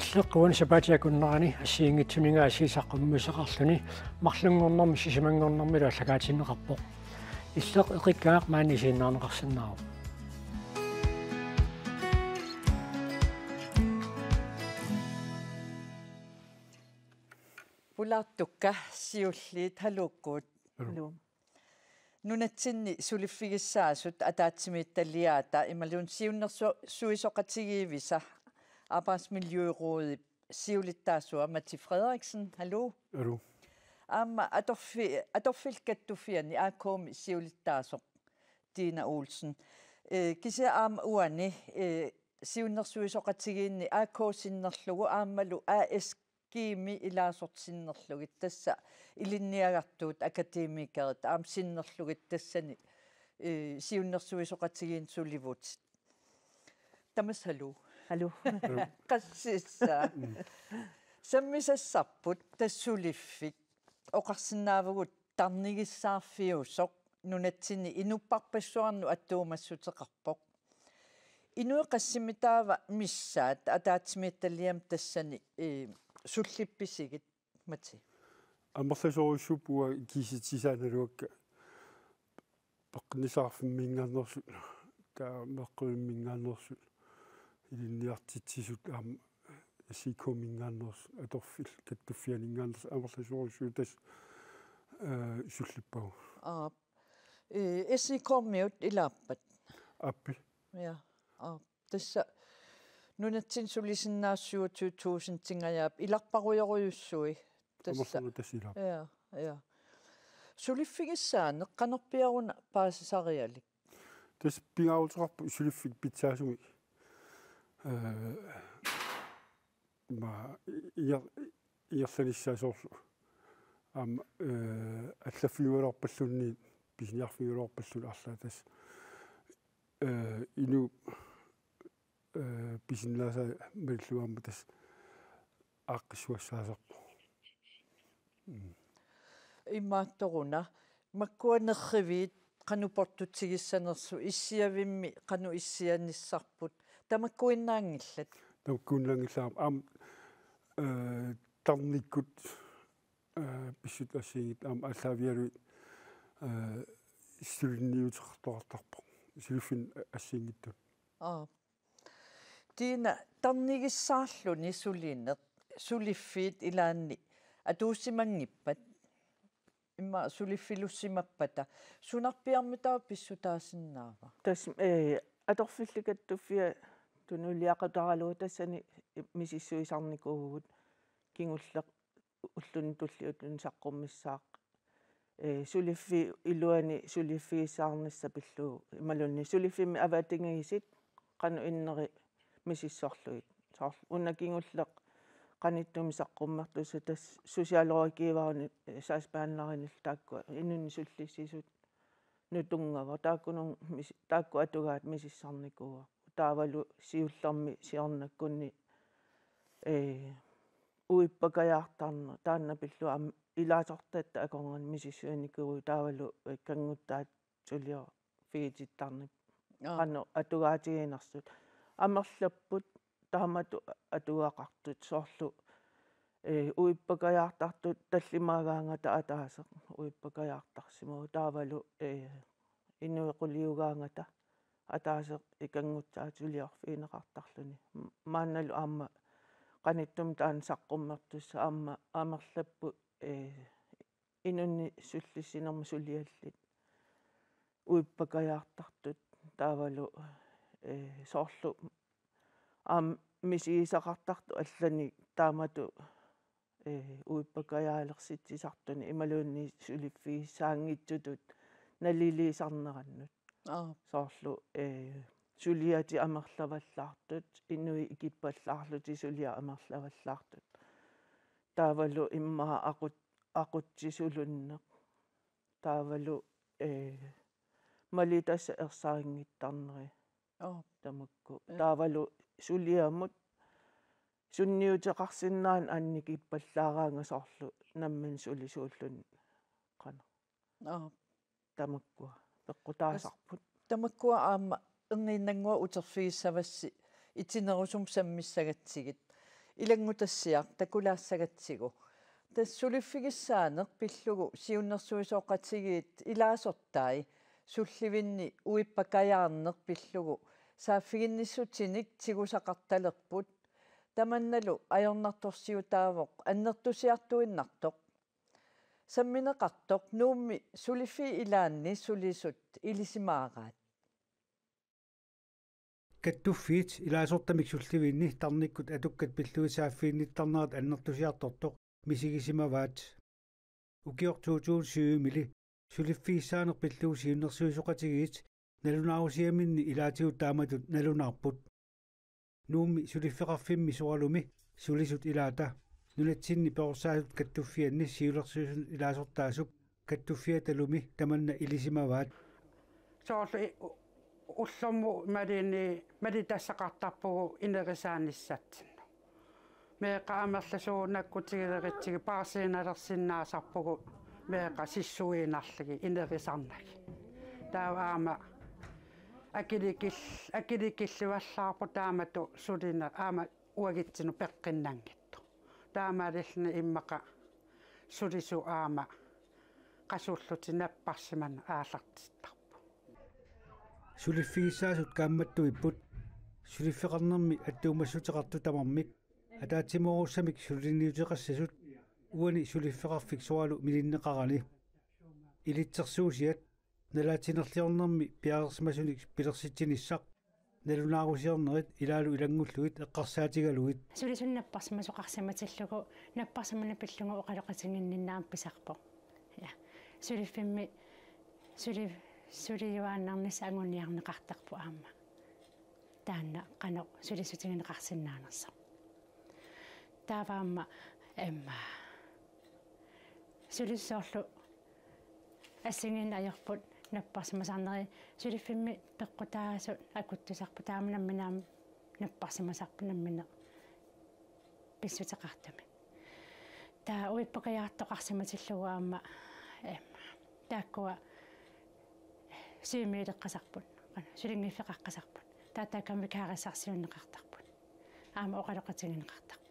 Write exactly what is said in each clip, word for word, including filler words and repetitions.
Illeq uani sapaatip akunnerani assigiinngitsuninnga assigisaqqummisseqarluni marlunngornermi sisamanngornermilu aallakaatinneqarpoq. Illeq eqikkaaq maani isiginnaarneqarsinnaavoq. Pulaartukka siulliit, haluukkut. Hallo. Hallo. Nunatsinni suliffigissaasut ataatsimiititaliaata imaluunniit siunnersu-, suisoqatigiivisa Arbejdsmiljørådip siulittaasua Mati Frederiksen. Hallo. Hallo. Aamma atorfi-, Atorfillit Kattuffianni A K-mi siulittaasoq Tina Olsen. Eh, kisianni aamma uani, eh, siunnersuisoqatigiinni A K sinnerlugu aammalu A S G-mi ilaasortinnerlugit, tassa ilinniagartuut akademikerit aamma sinnerlugit tassani, eh, siunnersuisoqatigiinni sulivutit. Tamassalu. Hallo. Qassissaa. Mm. Sammisassarput tassa suliffik oqarsinnaavugut tarnigissaarfiusoq nunatsinni inuppassuarnut attuumassuteqarpoq. Inuit qassimitaava missaat ataatsimiititaliami tassani, eh, sullippisigit, Mati? Amerlasoorujussuupput uanga kiisatisaanaluakka peqqinnissaqarfimminngaanneersut, taava meeqqerivimminngaanneersut, ilinniartitsisut aamma S I K-minngaanneersut, Atorfillit Kattuffianninngaanneersut amerlasoorujussuit tassa, eh, sullippagut. Aap. Eh, S I K-miut ilaappat? Aappi. Ja. Aap. Tassa nunatsinni sulisinnaasut syvogtyve tusindingajaat ilarparujorujussui. Tassa. Amerlasuut tassa ilaappat. Ja, ja. Suliffigissaaneq qanorpiaruna paasisarialik? Tassa pingaaruteqarpoq suliffik pitsaasumik, eh, ma inger-, ingerlanissaa soorlu. Aamma, eh, allaffigigaluarpalluunniit pisiniarfigigaluarpalluunniit arlaat tassa, eh, inuup, eh, pisinnaasai malillugu aamma tassa aaqqissugassaasarpoq. Mm. Imaattoruna, makkua nerriviit qanoq portutigissanersut, issiavimmi qanoq issianissarput, tamakkuinnaanngillat? Tamakkuinnaanngillat aamma, eh, tarnikkut, eh, pissutsit assigiinngitsut aamma aallaavigalugit, eh, suliniuteqartoqartarpoq. Suliffinni assigiinngitsunut. Aap. Tina, tarnigissaarluni sulineq, suliffiit ilaanni atuussimanngippat? Immaqa suliffilussimappata, sunarpiarmi taava pissutaasinnaava? Tassa, eh, Atorfillit Kattuffiat tunuliaqutaralugu tassani misissuisarnikuuvugut, kingulleq ulluni tulliuttuni saqqummissaaq. Eh, suliffiup iluani suliffigissaarnissaq pillugu. Imaluunniit suliffimmi avatangiisit qanoq inneri misissorlugit. Soorlu una kingulleq qanittumi saqqummertussaq tassa socialrådgiveruni, eh, sagsbehandlerinillu taakku inunnik sullissisut nutunngavoq. Taakkununnga mis-, taakku atugaat misissornikuuvoq. Taavalu siullermik siornakkunni, eh, uippakajaartarneq, taanna pillugu aamma ilaasortatta akornanni misissuinikuuvugut, taavalu, eh, kanngutsaat suliorfigitittarneq. Aap. Qanoq atugaatiginersut. Amerlapput taamatut atugaqartut soorlu, eh, uippakajaartartut tallimaagaangata ataaseq uippakajaartarsimavugut, taavalu, eh, inuit quliugaangata ataaseq ikanngutsaat suliorfigineqartarluni. M-, maannalu aamma qanittumi taanna saqqummertussaq aamma amerlapput, eh, inunnik sullissinermut suliallit uippakajaartartut, taavalu, eh, soorlu aamma misigisaqartartut allanik taamatut, eh, uippakajaalersitsisaartunik imaluunniit suliffigissaanngitsutut naliliisarnerannut. Aap. Soorlu, eh, suliatit amerlavallaartut, inuit ikippallaarlutik suliat amerlavallaartut. Taavalu immaqa aqut-, aqutsisulunneq. Taavalu, eh, malittassat ersarinngittarneri. Aap. Tamakku. Ja. Taavalu suliamut sunniuteqarsinnaaneq annikippallaaraangat soorlu nammineq sulisuulluni qanoq. Aap. Tamakkua peqqutaasarput. Tamakkua aamma erniinnannguaq uterfigissavassi itinerusumik sammissagatsigit. Ilanngutassiaq takulaassagatsigu. Tassa suliffigissaaneq pillugu siunnersuisoqatigiit ilaasortai sullivinni uippakajaarneq pillugu saaffiginnissutinik tigusaqartalerput. Tamannalu ajornartorsiutaavoq annertusiartuinnartoq. Sammineqartoq Nuummi suliffiit ilaanni sulisut ilisimaaraat. Kattuffiit ilaasortamik sullivinni tarnikkut atukkat pillugit saaffiginnittarnerat annertusiartortoq misigisimavaat. Ukioq to tusind syvimili suliffigissaaneq pillugu siunnersuisoqatigiit nalunaarusiaminni ilaatigut taamatut nalunaarput. Nuummi suliffeqarfimmi soorlumi sulisut ilaata nunatsinni perorsaasut kattuffianni siulersuisunut ilaasortaasup kattuffiatalumi tamanna ilisimavaat. Soorlu i-, u-, ullormut imaluunniit malitassaqartarpugut inerisaannissatsinnut. Meeqqat amerlasuut nakkutigileritsigit paarsiinalersinnaasarpugut meeqqat sissuiinnarlugit inerisarnagit. Taava aamma akilikil-, akilikillivallaarpoq taamatut sulineq aamma uagutsinnut peqqinnanngitsoq. Taamaalilluni immaqa sulisut aamma qasullutik napparsimaneq aallartittarpoq. Suliffigissaasut kaammattuipput. Suliffeqarnermi attuumassuteqartut tamarmik ataatsimoorussamik suliniuteqassasut uani suliffeqarfik soorlu milinneqarani. Ilitsersuusiat nalaatinerliornermi piareersimasunik pilersitsinissaq nalunaarusiornerit ilaalu ilanngullugit eqqarsaatigalugit. Sulisunut napparsimasoqarsimatillugu napparsimaneq pillugu oqaloqatiginninneq aamma pisarpoq. Ja. Suliffimmi suli-, suliuaannarnissaq anguniarneqartarpoq aamma. Taanna qanoq sulisutigineqarsinnaanersoq. Taava aamma, em, sulisut soorlu assigiinneq ajorput napparsimasarneri suliffimmi peqqutaasut akuttusarput taama nammineq aamma napparsimasarput nammineq pissuteqartumik. Taava uippakajaartoqarsimatillugu aamma, em, taakkua syvmiileqqasarput, sulinngiffeqaqqasarput. Taava taakkua vikarissarsiunneqartarput. Aamma oqaloqatigineqartarput.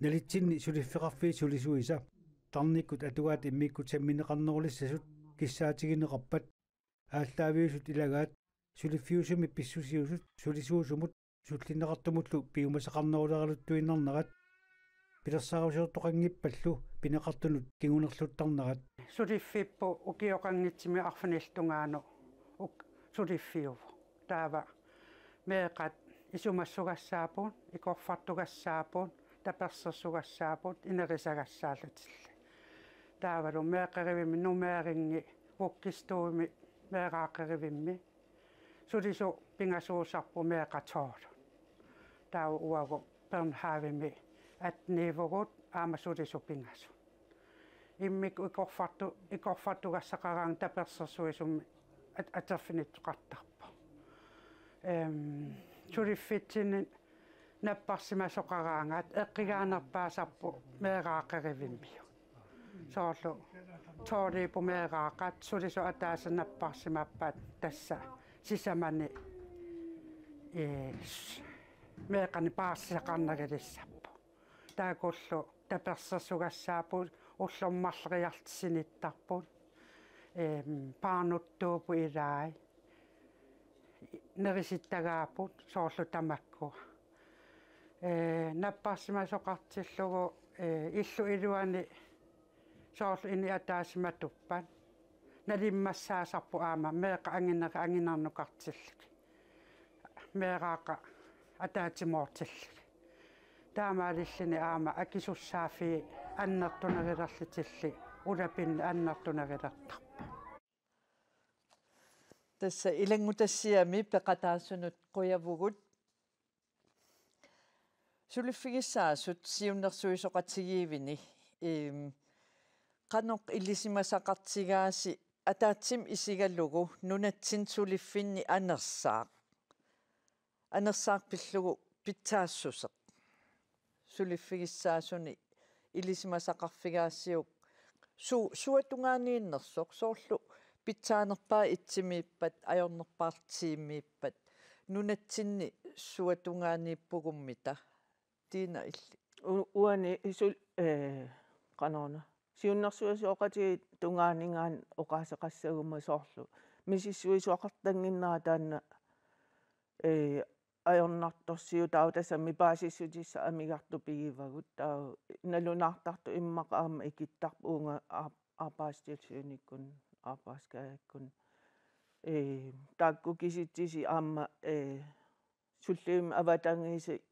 Nalitsinni suliffeqarfiit sulisuisa tarnikkut atugaat immikkut sammineqarnerulissasut kissaatigineqarpat aallaaviusut ilagaat suliffiusumi pissusiusut sulisuusumut sullinneqartumullu piumasaqarneruleraluttuinnarnerat pilersaarusiortoqanngippallu pineqartunut kingunerluttarnerat. Suliffipput ukioqanngitsumik arfinillit tungaanut uk-, suliffiuvoq. Taava meeqqat isumassugassaapput, ikorfartugassaapput, tapersersugassaapput, inerisagassaallutillu. Taavalu meeqqerivimmi numeeringi vuggestuemi meeraaqqerivimmi. Sulisut pingasuusarput meeqqat tolv. Taava uagut børnehavemi atteniuvugut aamma sulisut pingasut. Immikkut ikorfartu-, ikorfartugassaqaraangat tapersersuisumik at-, atorfinittoqartarpoq. Em, suliffitsinni napparsimasoqaraangat eqqugaanerpaasarput meeraaqqerivimmiut. Soorlu tolviupput meeraaqqat sulisut ataaseq napparsimappat tassa sisamani, ee, s-, meeqqanik paarsisaqarnerulissappat. Taakkulu tapersersugassaapput ullormut marloriarlutik sinittarput. Em, paarnuttuupput ilai. Nerisittagaapput soorlu tamakkua. Ee, napparsimasoqartillugu, ee, illup iluani soorlu inuit ataaseq matuppat. Nalimmassaasarput aamma meeqqat anginerit anginernukartillugit. Meeraaqqat ataatsimoortillugit. Taamaalilluni aamma akisussaaffiit annertunerulerlutillu ulapinneq annertunerulertarpoq. Tassa ilanngutassiami peqataasunut qujavugut. Suliffigissaasut siunnersuisoqatigiivini, eem, qanoq ilisimasaqartigaasi ataatsimut isigalugu nunatsinni suliffinni anersaaq. Anersaaq pillugu pitsaassuseq. Suliffigissaasuni ilisimasaqarfigaasiuk su-, suatungaaniinnersoq soorlu pitsaanerpaaq itsimiippat, ajornerpaaq tiimiippat, nunatsinni suatungaaniippugummita. Tiina illit. U-, uani sul-, eh, qanoruna. Siunnersuisoqatigiit tungaaninngaanniit oqaaseqassaguma soorlu misissuisoqartannginnera taanna, eh, ajornartorsiutaavoq, tassami paasissutissat amigartut pigivagut, taava nalunaartartut immaqa aamma ikittarput uunga aap-, arbejdstilsynikkut, arbejdsskadekkut. Eh, taakku kisitsisit aamma, eh, sullivimmik avatangiisi-,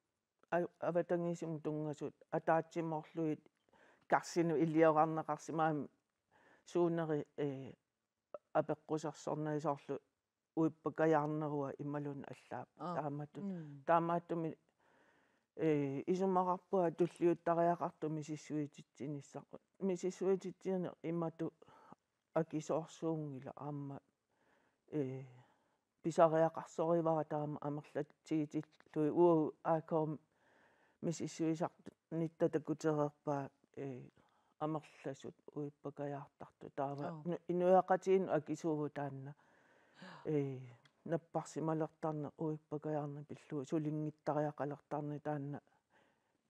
a-, avatangiisimut tunngasut ataatsimoorlugit karsinut iliorarneqarsimagamik suuneri, eh, apeqqusersornagit soorlu uippakajaarnerua imaluunniit allaapput. Aa. Taamatut. Mm. Taamaattumik, eh, isumaqarpunga tulliuttariaqartoq misissuititsinissaq. Misissuititsineq imatut akisoorsuunngilaq aamma, eh, pisariaqarsorivara taama amerlatigitillugit, uagut A K M misissuisarnitta takutereerpaa, eh, amerlasut uippakajaartartut. Taava Joo. nu-, inuiaqatigiinnut akisuuvoq taanna. Eh, napparsimalertarneq uippakajaarneq pillugu sulinngittariaqalertarneq taanna,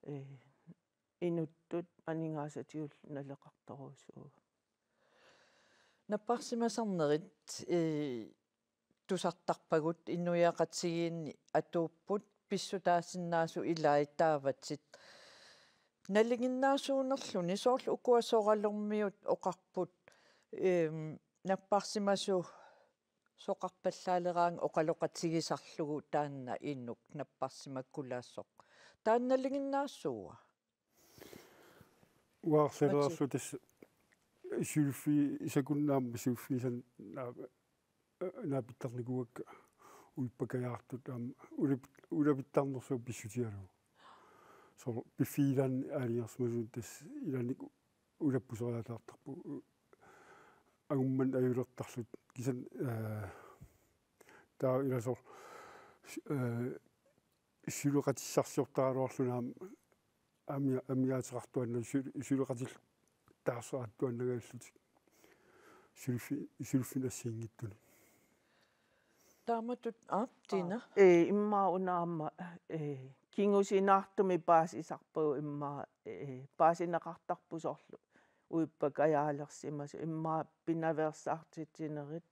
eh, inuttut aningaasatigut naleqartorujussuuvoq. Napparsimasarnerit, eh, tusartarpagut inuiaqatigiinni atuupput pissutaasinnaasut ilaat taavatit. Nalinginnaasuunerluni soorlu ukua Soralormiut oqarput, ehm, napparsimasoqarpallaaleraangat oqaloqatigisarlugu taanna inuk napparsimakkulaasoq. Taanna nalinginnaasuua? Uarleraarlu tassa suliffi-, isakunnaamma suliffigisanik naa-, naapittarnikuuakka uippakajaartut aamma ulap-, ulapittarnersuaq pissutigalugu. Soorlu piffigilaanni aalajangersimasuni tassa ilaanni ulappusoriataartarpugut. Angummat ajulertarlutik kisianni, eh, taava ila soorlu, eh, suleqatissarsiortaraluarluni aamma ami-, amigaateqartuaannarlutik, sule-, suleqatil-, taarseqartuaannangajallutik suliffi-, suliffinik assigiinngitsunik. Taamatut, aap, Tiina. Aa, ee, immaqa una aamma, ee, kingusinaartumik paasisarpagut immaqa, ee, paasineqartarput soorlu uippakajaalersimasoq, immaqa pinaveersaartitsinerit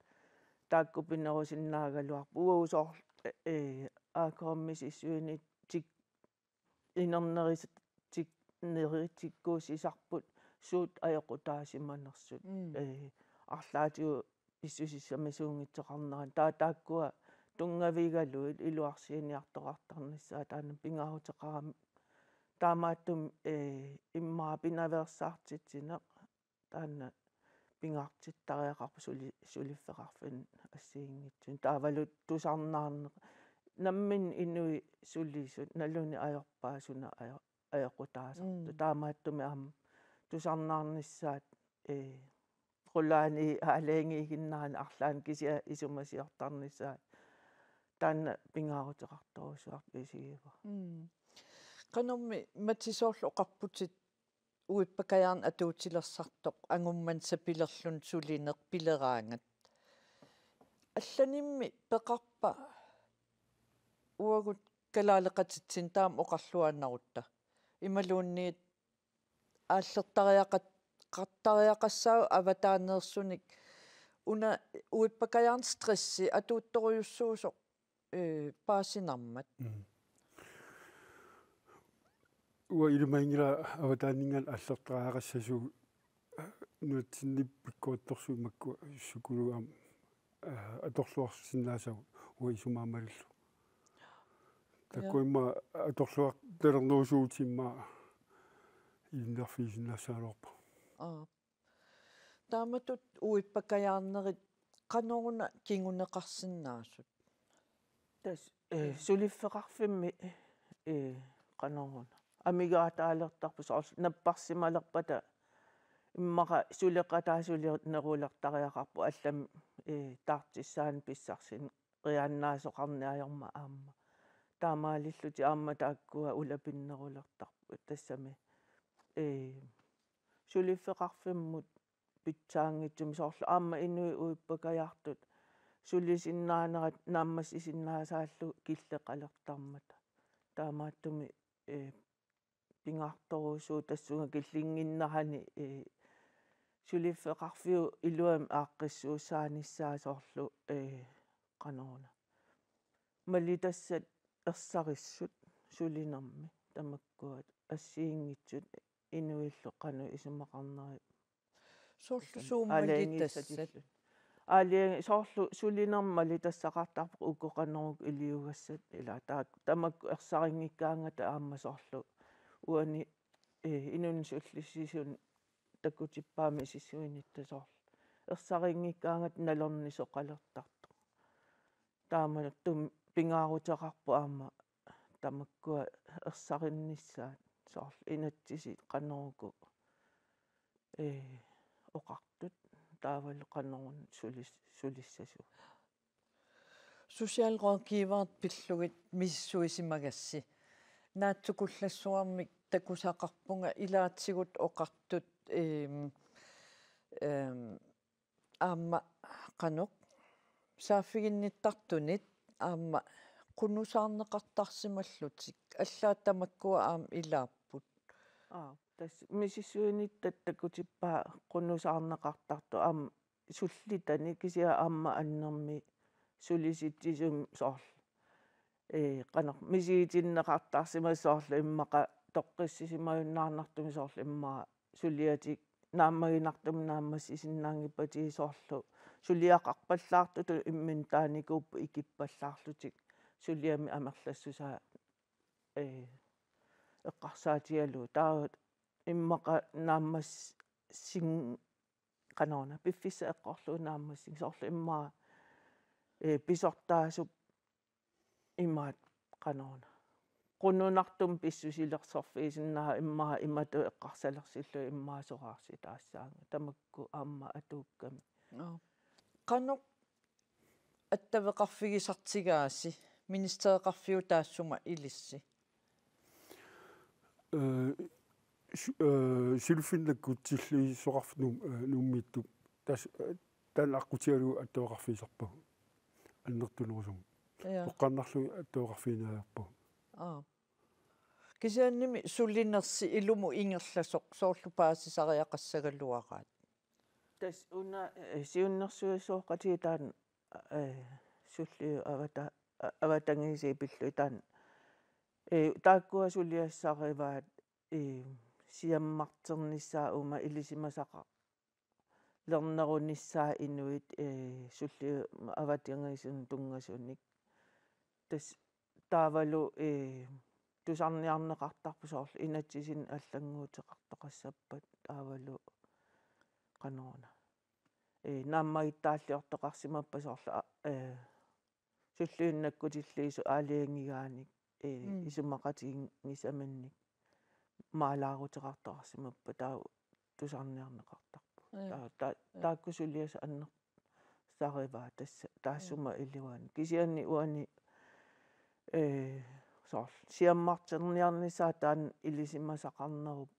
taakku pinerusinnaagaluarput. Uagut soorlu, ee, A K M-imi misissuinerit tik-, inernerit tik-, neritsikkuussisarput suut ajoqutaasimanersut. Mm. Ee, arlaatigut pissusissamisuunngitsoqarnerat. Taava taakkua tunngavigalugit iluarsiiniartoqartarnissaat taanna pingaaruteqarami. Taamaattumik, ee, immaqa pinaveersaartitsineq taanna pingaartittariaqarpoq suli-, suliffeqarfinnut assigiinngitsunik. Taavalu tusarnaarneq. Namminneq inuit sulisut, naluneq ajorpaat suna ajo-, ajoqutaasartut. Mm. Taamaattumik aamma tusarnaarnissaat, ee, qulaani aalajangiiginnarani arlaannik kisiat isumasiortarnissaat. Taanna pingaaruteqartorujussuarpoq isigivara. Mm. Qanormi Mati soorlu oqarputit uippakajaarneq atuutilersartoq angummanik sapilerluni sulineq pileraangat. Allanimmi peqarpa uagut kalaaleqatitsinni taama oqarluaannarutta? Imaluunniit aallertariaqat-, qattariaqassaaq avataaneersunik una uippakajaarneq stressi atuuttorujussuusoq, ee, paasinarmat. Mm. Uanga ilimaginngilanga avataaninngaanniit aallertariaqassasugut nunatsinni pikkorittorsuit makku psykologi aamma, aa, atorluarsinnaasagut uanga isumaga malillugu. Taakku Ja. immaqa atorluartalernerusuuvugut immaqa ilinniarfigisinnaassagaluarpagut. Aap. Taamatut uippakajaarnerit qanoruna kinguneqarsinnaasut? Tassa, ee, suliffeqarfimmi, ee, qanoruna amigaataalertarput soorlu napparsimalerpata immaqa suleqataa sulinerulertariaqarpoq allamik, ee, taartissaannik pissarsini- riaannaasoqarneq ajormat aamma. Taamaalillutik aamma taakkua ulapinnerulertarput tassami, ee, suliffeqarfimmut pitsaanngitsumik soorlu aamma inuit uippakajaartut sulisinnaanera naammassisinnaasaallugu killeqalertarmata. Taamaattumik, ee, pingaartorujussuuvoq tassunga killinnginnerani, ee, suliffeqarfiup iluamik aaqqissuussaanissaa soorlu, ee, qanoruna. Malitassat ersarissut sulinermi tamakkua assigiinngitsut inuillu qanoq isumaqarneri. Soorlu suummalitassat. Aalajangiissatillu. Aalajangi-, soorlu sulinermi malitassaqartarpoq uku qanoruk iliugassat ila taa-, tamakku ersarinngikkaangata aamma soorlu uani, ee, inunnik sullissisuni takutippaa misissuinitta soorlu. Ersarinngikkaangata nalornisoqalertartoq. Taamaattumik pingaaruteqarpoq aamma tamakkua ersarinnissaat soorlu inatsisit qanoruku, ee, oqartut taavalu qanoruna sulis-, sulissasugut. Socialrådgiverit pillugit misissuisimagassi. Naatsukullassuarmik takusaqarpunga ilaatigut oqartut, eem, eem, aamma qanoq saaffiginnittartunit aamma qunusaarneqartarsimallutik allaat tamakkua aamma ilaapput. Aa, tassa misissuinittat takutippaa qunusaarneqartartut aamma sullitani kisianni aamma annermik sulisitsisumik soorlu. Ee, qanoq misigitinneqartarsimasut soorlu immaqa toqqissisimajunnaarnartumik soorlu immaqa suliatik naammaginartumik naammassisinnaanngippatigit soorlu suliaqarpallaartutut imminut taanikuupput ikippallaarlutik suliami amerlassusaa, ee, eqqarsaatigalugu. Taava immaqa naammassin-, qanoruna, piffissaq eqqorlugu naammassing soorlu immaqa, ee, pisortaasup imaat qanoruna. Qununartumik pissusilersorfigisinnaavaa immaqa imatut eqqarsalersillugu immaqa soraarsi taassaanga. Tamakku aamma atuukkami. Aa. Qanoq attaveqarfigisartigaasi ministereqarfiup taassuma ilissi? Ee, su-, ee, suliffinnik nakkutsilluisoqarfik Nuum-, ee, Nuummiittup. Tassa, ee, taanna aqqutigalugu attaveqarfigisarpagut. Annertunerusugut. Ja. Toqqaannarlugit attaveqarfiginiariarpagut. Aa. Kisiannimi sulinersi ilumut ingerlasoq soorlu paasisariaqassagaluaraat. Tassa una, ee, siunnersuisoqatigiit taanna, ee, sulliup avata-, a-, avatangiisii pillugit taanna, ee, taakkua suliassarivaat, ee, siammarternissaa uuma ilisimasaqarlernerunissaa inuit, ee, sulliup avatangiisinut tunngasunik. Tassa taavalu, ee, tusarniarneqartarpoq soorlu inatsisinik allannguuteqartoqassappat taavalu qanoruna. Ee, naammagittaalliortoqarsimappat soorlu, a-, ee, sulliunnik nakkutilliisoq aalajangigaanik, ee, mm, isumaqatiginngisaminnik maalaaruteqartoqarsimappat taava tusarniarneqartarpoq. Ja. Taava ta-, ja, taakku suliassat annersarivaat tassa taassuma, ja, iluani. Kisianni uani, ee, soorlu siammarterniarnissaa taanna ilisimasaqarnerup,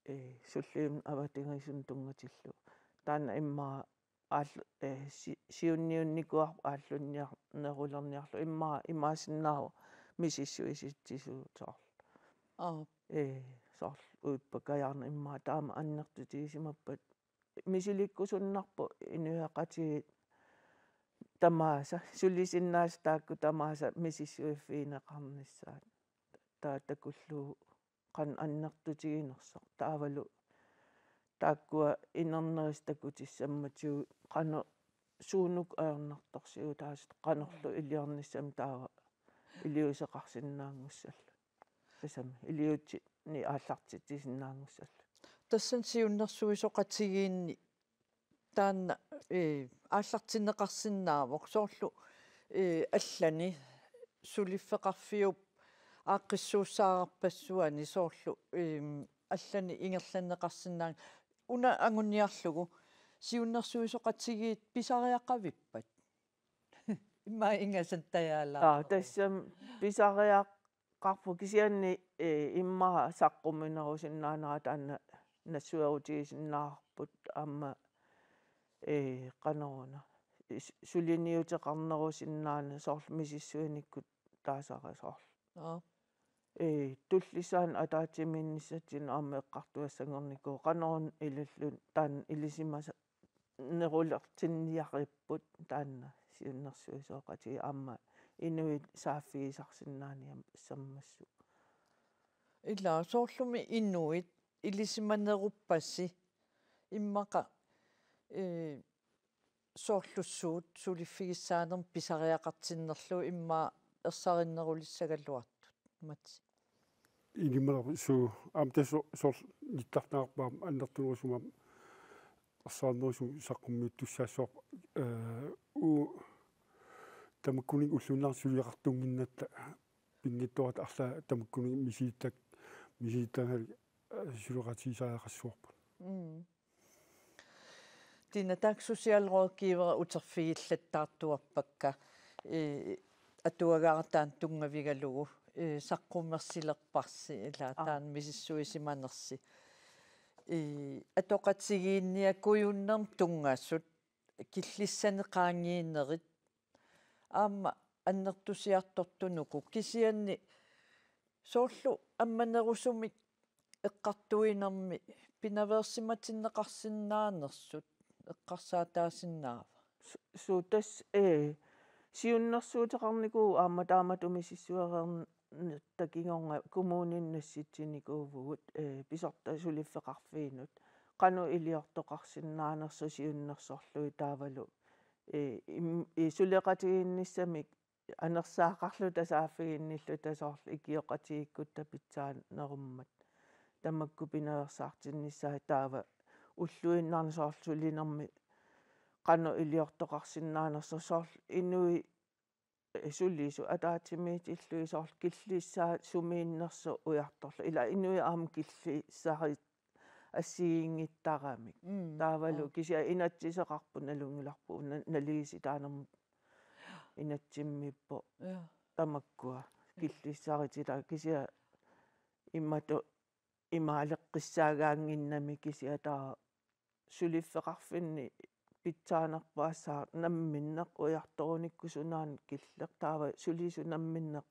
ee, sulliup avatangiisinut tunngatillugu. Taanna immaqa aall-, ee, si-, siunniunnikuuarput aallunniar-, nerulerniarlugu immaqa imaassinnaavoq misissuisitsisuut soorlu. Aa. Ee, soorlu uippakajaarneq immaqa taama annertutigisimappat misilikkusunnarpoq inuiaqatigiit tamaasa, sulisinnaasut taakku tamaasa misissuiffigineqarnissaat. Taava takullugu qanoq annertutiginersoq. Taavalu taakkua inernerisa takutissammatigut qanoq suunuku ajornartorsiutaasut qanorlu iliornissamik taava iliuuseqarsinnaanngussallutik. Tassami iliuutsinni aallartitsisinnaanngussallutik. Tassani siunnersuisoqatigiinni taanna, ee, aallartinneqarsinnaavoq soorlu, ee, allani suliffeqarfiup aaqqissuussaararpassuani soorlu, eem, allani ingerlanneqarsinnaanngilaq. Una anguniarlugu siunnersuisoqatigiit pisariaqavippat? Immaqa ingasantajaalaarpoq. Aa, tassami pisariaqarpoq kisianni, ee, immaqa saqqummiunerusinnaanera taanna nassuerutigisinnaavarput aamma, ee, qanoruna. is-, suliniuteqarnerusinnaanera soorlu misissuinikkut taasara soorlu. Aa. Ee, tullissaani ataatsimiinnissatsinnut aamma eqqartugassanngornikuuvoq qanoruna ililluni taanna ilisimasanerulertinniaripput taanna siunnersuisoqatigiit aamma inuit saaffigisarsinnaaniassammassuk. Ilaa, soorlumi inuit ilisimaneruppassi immaqa, ee, soorlu suut suliffigissaanermut pisariaqartinnerlugu immaqa ersarinnerulissagaluartut, Mats. Inimalaq suu, aamma tassa soorlu nittartagarput aamma annertunerusumik aamma ersarinnerusumik saqqummiuttussaassavarput, ee, uu, tamakkuninnga ulluinnarni suliaqartunnginnatta pinngitsoorata arlaat tamakkuninnga misilitta-, misilittagaq, ee, suleqatigisariaqassavarput. Mm. Tina, taakku socialrådgiverit uterfigillattaartuarpakka, ee, atuagara taanna tunngavigalugu, ee, saqqummersilerparsi ilaa, aa, taanna misissuisimanersi. Ee, atoqatigiinniakujunnermut tunngasut, killissanik qaangiinerit, aamma annertusiartortut uku, kisianni soorlu ammanerusumik eqqartuinermi pinaveersimatinneqarsinnaanersut eqqarsaataasinnaava? Su-, suu, tassa, ee, siunnersuuteqarnikuuvugut aamma taamatut misissuereernitta kingorna kommuninut nassitsinikuuvugut, ee, pisortat suliffeqarfiinut qanoq iliortoqarsinnaanersut siunnersorlugit taavalu, ee, im-, ee, suleqatigiinnissamik anersaaqarluta saaffiginnilluta soorlu ikioqatigiikkutta pitsaanerummat. Tamakku pinaveersaartinnissaat taava ulluinnarni soorlu sulinermi qanoq iliortoqarsinnaanersoq soorlu inuit, ee, sulisut ataatsimiitillugit soorlu killissaasumiinnersoq ujartorlugu. Ilaa inuit aamma killissarit assigiinngittaramik. Mm, taavalu, aa, kisianni inatsiseqarput nalunngilarput una naligisitaanermut inatsimmiippoq. Ja. Tamakkua. Ja. Killissarititaa kisianni imatut imaaleqqissaagaannginnami kisianni taava suliffeqarfinni pitsaanerpaassaaq namminneq ujartorunikku sunaana killeq taava sulisut namminneq,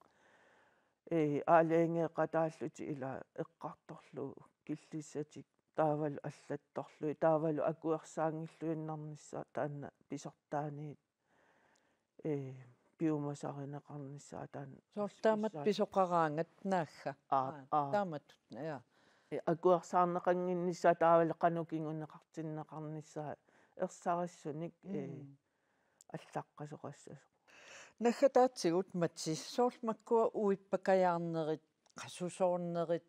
ee, aalajangeeqataallutik ilaa eqqartorlugu killissatik taavalu allattorlugit taavalu akuersaanngilluinnarnissaat taanna pisortaaniit, ee, piumasarineqarnissaat taanna. Soorlu taamatut pisoqaraangat naagga. Aa, aa, aa. Taamatut, ja. Ee, akuersaarneqannginnissaat taavalu qanoq kinguneqartinneqarnissaa ersarissunik, ee, mm, allaqqasoqassasoq. Naggataatigut Mats, soorlu makkua uippakajaarnerit, qasusoornerit,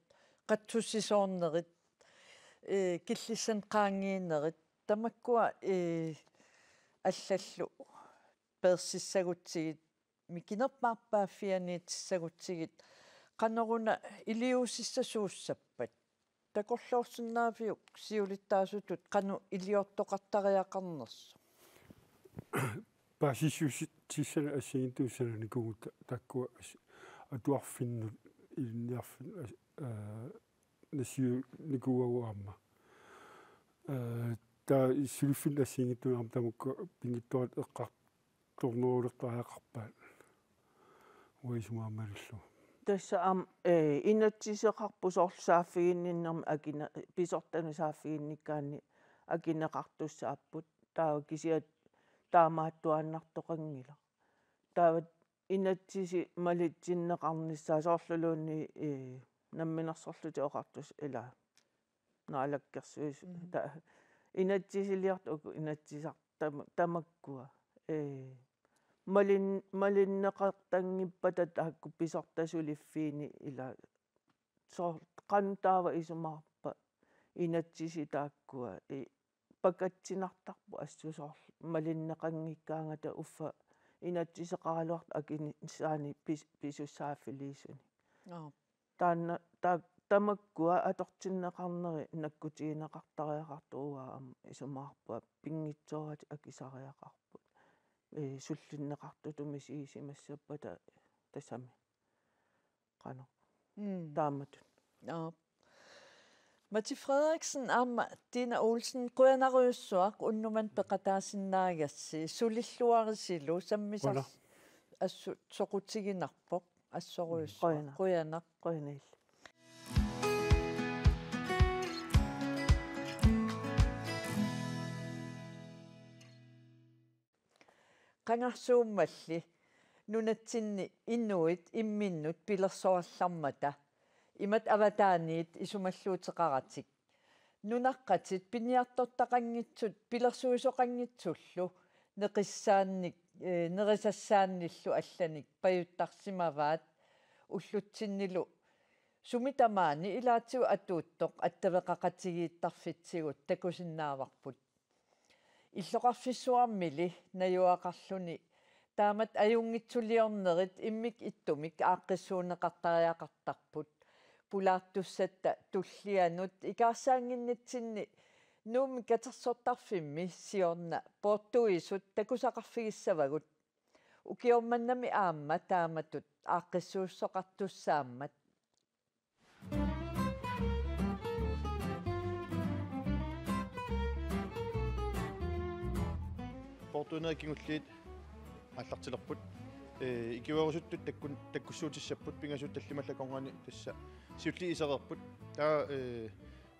qatsussisoornerit, ee, killissanik qaangiinerit, tamakkua, ee, allallu peersissagutsigit, mikinerpaarpaaffiginiitissagutsigit, qanoruna iliuusissasuussappat? Takorloorsinnaaviuk siulittaasutut qanoq iliortoqartariaqarnersoq? Paasissutissanik assigiinngitsunik sananikuuvugut ta-, taakkua as-, atuarfinnut ilinniarfinnut as-, aa, nassiunikuuagut aamma. Aa, taava suliffinnut assigiinngitsunik aamma tamakku pinngitsoorata eqqar-, tornerulertariaqarpaat. Uanga isumaqarpunga malillugu. Tassa aamma, ee, inatsiseqarput soorlu saaffiginninnermi akine-, pisortanut saaffiginnikkaanni akineqartussaapput. Taava kisianni taamaattuaannartoqanngilaq. Taava inatsisit malitsinneqarnissaat soorluluunniit, ee, Namminersorlutik Oqartussat ilaa Naalakkersuisut. Mhm. Ta-, inatsisiliortut uku inatsisartut tam-, tamakkua. Ee, malin-, malinneqartanngippata taakku pisortat suliffiini ilaa soorlu qanoq taava isumaqarpa inatsisit taakkua, ee, pakatsinartarput assut soorlu malinneqanngikkaangata uffa inatsiseqaraluartoq akinissaannik pis-, pisussaaffiliisunik. Aap. Taanna, ta-, tamakkua atortinneqarneri nakkutigineqartariaqartoq uanga aamma isumaqarpunga pinngitsooratik akisariaqarput. Ee, sullinneqartutut misigisimassappata tassami. Qanoq. Mm. Taamatut. Aap. Mati Frederiksen aamma Tina Olsen, qujanarujussuaq unnummanna peqataasinnaagassi, sulilluarisilu sammisar Qujanaq. Assut soqutiginarpoq, assorujussuaq. Qujanaq. Qujanaq. Qujanaq. Qangarsuummalli nunatsinni inuit imminnut pilersorallarmata imatut avataaniit isumalluuteqaratik. Nunaqqatit piniartortaqanngitsut pilersuisoqanngitsullu neqissaannik, eh, nerisassaannillu allanik pajuttarsimavaat ullutsinnilu sumi tamaani ilaatigut atuuttoq attaveqaqatigiittarfitsigut takusinnaavarput. Illoqarfissuarmili najugaqarluni taamatut ajunngitsuliornerit immikkut ittumik aaqqissuunneqartariaqartarput. Pulaartussatta tullianut ikaarsaannginnitsinni Nuummi katersortarfimmi siorna poortuisut takusaqarfigissavagut. Ukioq mannami aamma taamatut aaqqissuussoqartussaammat. Poortuinerit kingulliit aallartilerput. Ee, ikiuerusuttut takkun-, takkussuutissapput, pingasut tallimat akornanni tassa siulliit isereerput. Taava, ee,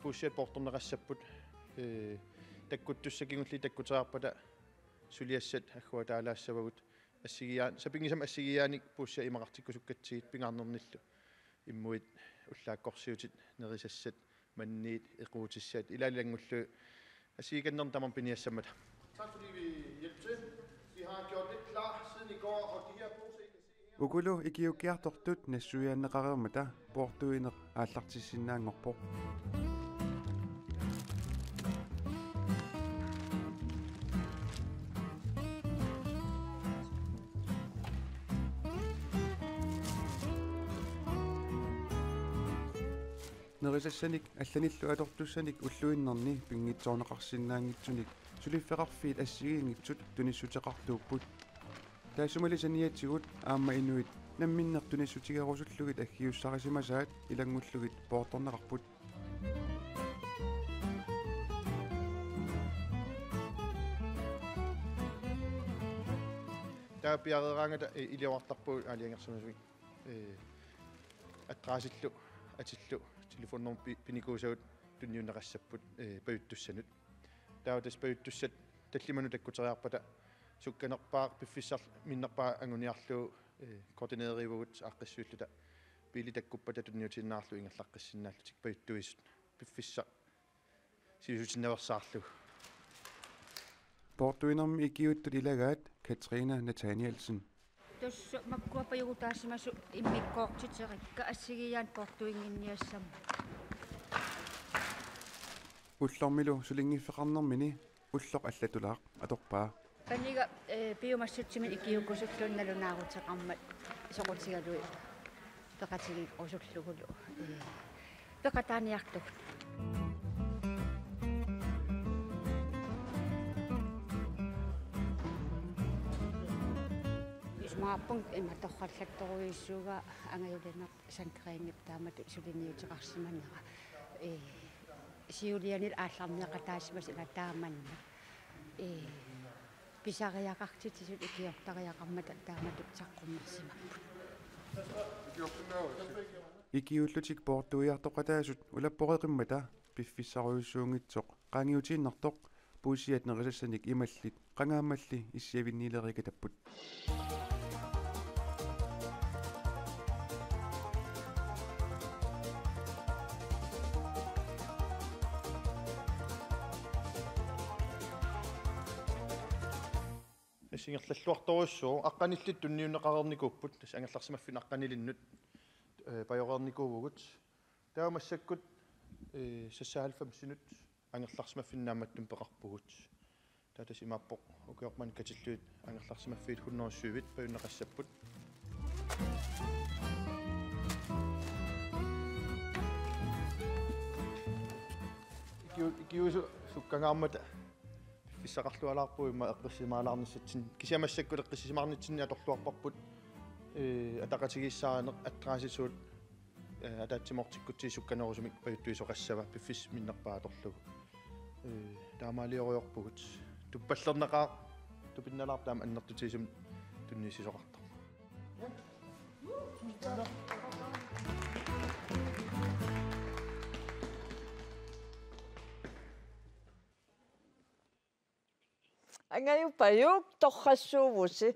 puussiat poortorneqassapput. Ee, takkuttussat kingulliit takkuteriarpata suliassat agguataalaassavagut. Assigiiaa-, sapinngisamik assigiiaanik puussiat imaqartikkusukkatsigit pingaarnernillu. Immuit, ullaakkorsiutit, nerisassat, manniit, equutissat, ilaalu ilanngullugit assigiikannernik tamarmik piniassammata. Tak fordi I vil hjælpe til. Vi har gjort lidt klar siden i går, og de her poser, I kan se her. Ukulu ikiuukkiartortut nassuiaanneqareermata poortuineq aallartissinnaanngorpoq. Nerisassanik allanillu atortussanik ulluinnarni pinngitsoorneqarsinnaanngitsunik suliffeqarfiit assigiinngitsut tunissuteqartuupput. Taassumali saniatigut aamma inuit namminneq tunissutigerusullugit aggiussarisimasaat ilanngullugit poortorneqarput. Taava piareeraangata, eh, iliorartarpugut aalajangersimasumik. Eh, adressillu atillu telefonnummerit pi-, pinikuusagut tunniunneqassapput, eh, pajuttussanut. Taava tassa pajuttussat tallimanut takkuteriarpata sukkanerpaaq piffissaq minnerpaaq anguniarlugu, eh, koordineeriuvugut aaqqissuilluta biili takkuppata tunniutiinnarlugu ingerlaqqissinnaallutik pajuttuisut piffissaq siusutinnaveersaarlugu. Poortuinermi ikiuuttut ilagaat Katrine Nathanielsen. Tassa makkua pajugutaasimasut immikkoortiterikka assigiiaanik poortuinnginniassammat. Ullormilu sulinngiffeqarnermini ulloq allatulaaq atorpaa. Paniga, eh, piumassutsiminnik ikiuukkusulluunniit nalunaaruteqarmat soqutigalugit peqatigeerusullugulu, eh, peqataaniartugut. Isumaqarpunga ima torrallattorujussuugaa angajulineq sandcremep taamatut suliniuteqarsimanera. Ee, siuliani aallarniaqataasimasut ila taamanna. Ee, pisariaqartitsisut ikiortariaqarmata taamatut saqqummersimapput. Ikiuullutik poortuiartoqataasut ulapporeqimmata piffissarujussuunngitsoq qaangiutiinnartoq puussiat nerisassanik imallit qangaammalli issiavinniilerikatapput. Tassa ingerlalluartorujussuuvoq, aqqanillit tunniunneqareernikuupput, tassa angerlarsimaffinnut aqqanilinnut, eh, pajoreernikuuvugut. Taava massakkut, eh, seksoghalvfemsinut angerlarsimaffinnik naammattumik peqarpugut. Taava tassa imaappoq ukioq manna katillugit angerlarsimaffiit hundrede syvit pajunneqassapput. Ikiu-, ikiuusut sukkangaarmata piffissaqarlualaarpugut immaqa eqqissisimaalaarnissatsinnik. Kisianni massakkut eqqissisimaarnitsinni atorluarparput, ee, ataqatigiissaarineq, adressit suut eh, ataatsimoortikkutsigu sukkanerusumik pajuttuisoqassava piffissaq minnerpaaq atorlugu. Eh, taamaaliorpugut. Tuppallernaqaaq, tupinnalaarpoq taama annertutigisumik tunniussisoqartoq. Angajuk Pajuk torrassuuvusi.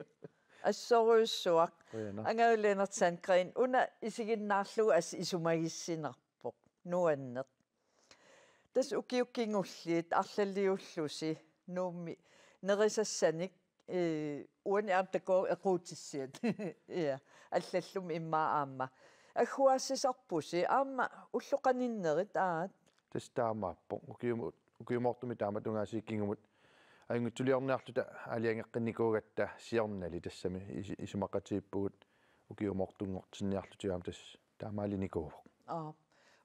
Assorujussuaq. Qujanaq. Angajuk Lennert Sandgreen, una isiginnaarlugu assut isumagissinarpoq. Nuanneq. Tassa ukiut kingulliit arlaliullusi Nuummi nerisassanik, eh, uani aamma takuuk equutissiat. Ja, allallumi immaqa aamma. Agguaassisarpusi, aamma ullut qaninnerit aat? Tassa taamaappoq. Ukium-, ukiumoortumik taama tungaasiit kingumut ajunngitsuliorniarluta aalajangeqqinnikuugatta siornali tassami is-, isumaqatigiippugut ukiumoortunngortinniarluta aamma tassa taamaalinikuuvoq. Aap.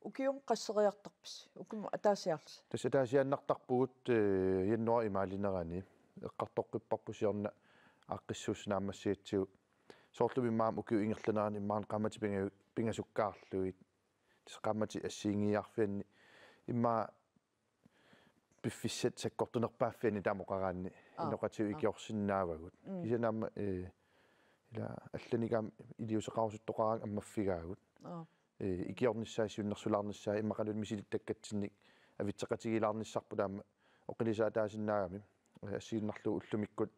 Ukiumut qasseriartarpisi? Ukiumut ataasiarlusi? Tassa ataasiaannartarpugut, eh, januaarip imaalinerani. Eqqartoqqipparput siorna aaqqissuussineq naammassigatsigu. Soorlumi immaqa ukiup ingerlanerani immaqa qaammatit pinga-, pingasukkaarlugit. Tassa qaammatip assigiinngiiaarfianni immaqa piffissap sakkortunerpaaffiani taama oqaraanni. Aap, inoqatigut aap. Ikiorsinnaavagut. Mm. Kisianni aamma, eh, ila allanik aamma iliuuseqarusuttoqaraangat ammaffigaagut. Aap. Eh, ikiornissaa, siunnersulaarnissaa, immaqaluunniit misilittakkatsinnik avitseqatigiilaarnissarput taama oqilisaataasinnaagami. Eh, assigiinnarlugu ullumikkut,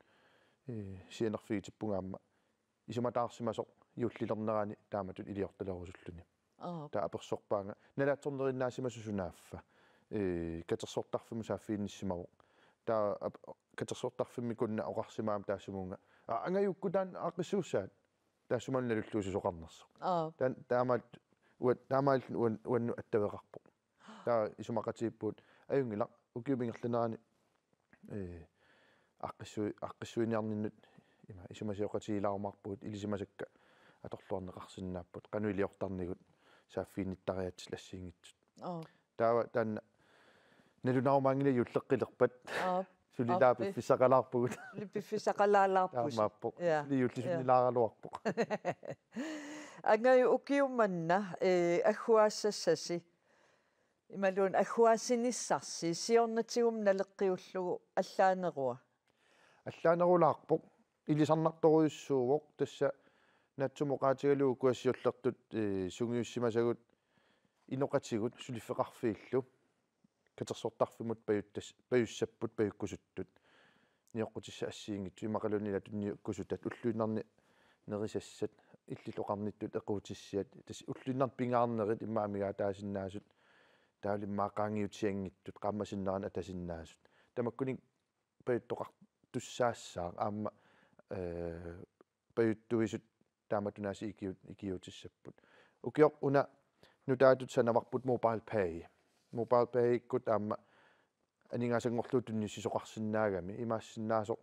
eh, sianerfigitippunga aamma isumataarsimasoq juullilernerani taamatut iliortalerusulluni. Aap. Taava apersorpaanga nalaatsornerinnaasimasoq sunaaffa. Eh, katersortarfimmut saaffiginnissimavoq. Taava ap-, katersortarfimmikunna oqarsimagama taassumunnga: "Aa, Angajuk, uku taanna aaqqissuussaat?" Taassuma nalullugu susoqarnersoq. Aap. Taan-, taamaat ua-, taamaat uan-, uannut attaveqarpoq. Taava isumaqatigiippugut ajunngilaq ukiup ingerlanerani, eh, aaqqissui-, aaqqissuiniarninnut ima isumasioqatigiilaarumaarpugut, ilisimasakka atorluarneqarsinnaapput, qanoq iliortarnigut saaffiginnittariaatsillu assigiinngitsut. Aap. Taava taanna nalunaarumaanngilaq juulleqqilerpat. Aap. Suli taava aappi. Piffissaqalaarpugut. Suli piffissaqalaalaarpusi. Taamaappoq. Ja. Suli juulli sunnilaaraluarpoq. Angajuk, ukiumanna, eh, agguaassassasi. Imaluunniit agguaassinissarsi siornatigummi naleqqiullugu allaanerua? Allaanerulaarpoq. Ilisarnartorujussuuvoq, tassa naatsumik oqaatigalugu ukua siullertut, eh, sungiussimasagut inoqatigut suliffeqarfiillu katersortarfimmut pajuttas-, pajussapput pajukkusuttut. Nioqqutissat assigiinngitsut immaqaluunniit ila tunniukkusutat, ulluinnarni nerisassat, illit oqarnittut equutissiat, tassa ulluinnarni pingaarnerit immaqa amigaataasinnaasut, taavalu immaqa qaangiutianngitsut, qaammat sinnerani atasinnaasut. Tamakkununnga pajuttoqartussaassaaq aamma, eh, pajuttuisut taamatut aasiit ikiu-, ikiuutissapput. Ukioq una nutaatut sanavarput MobilePay. MobilePayikkut aamma aningaasanngorlugu tunniussisoqarsinnaagami, imaassinnaasoq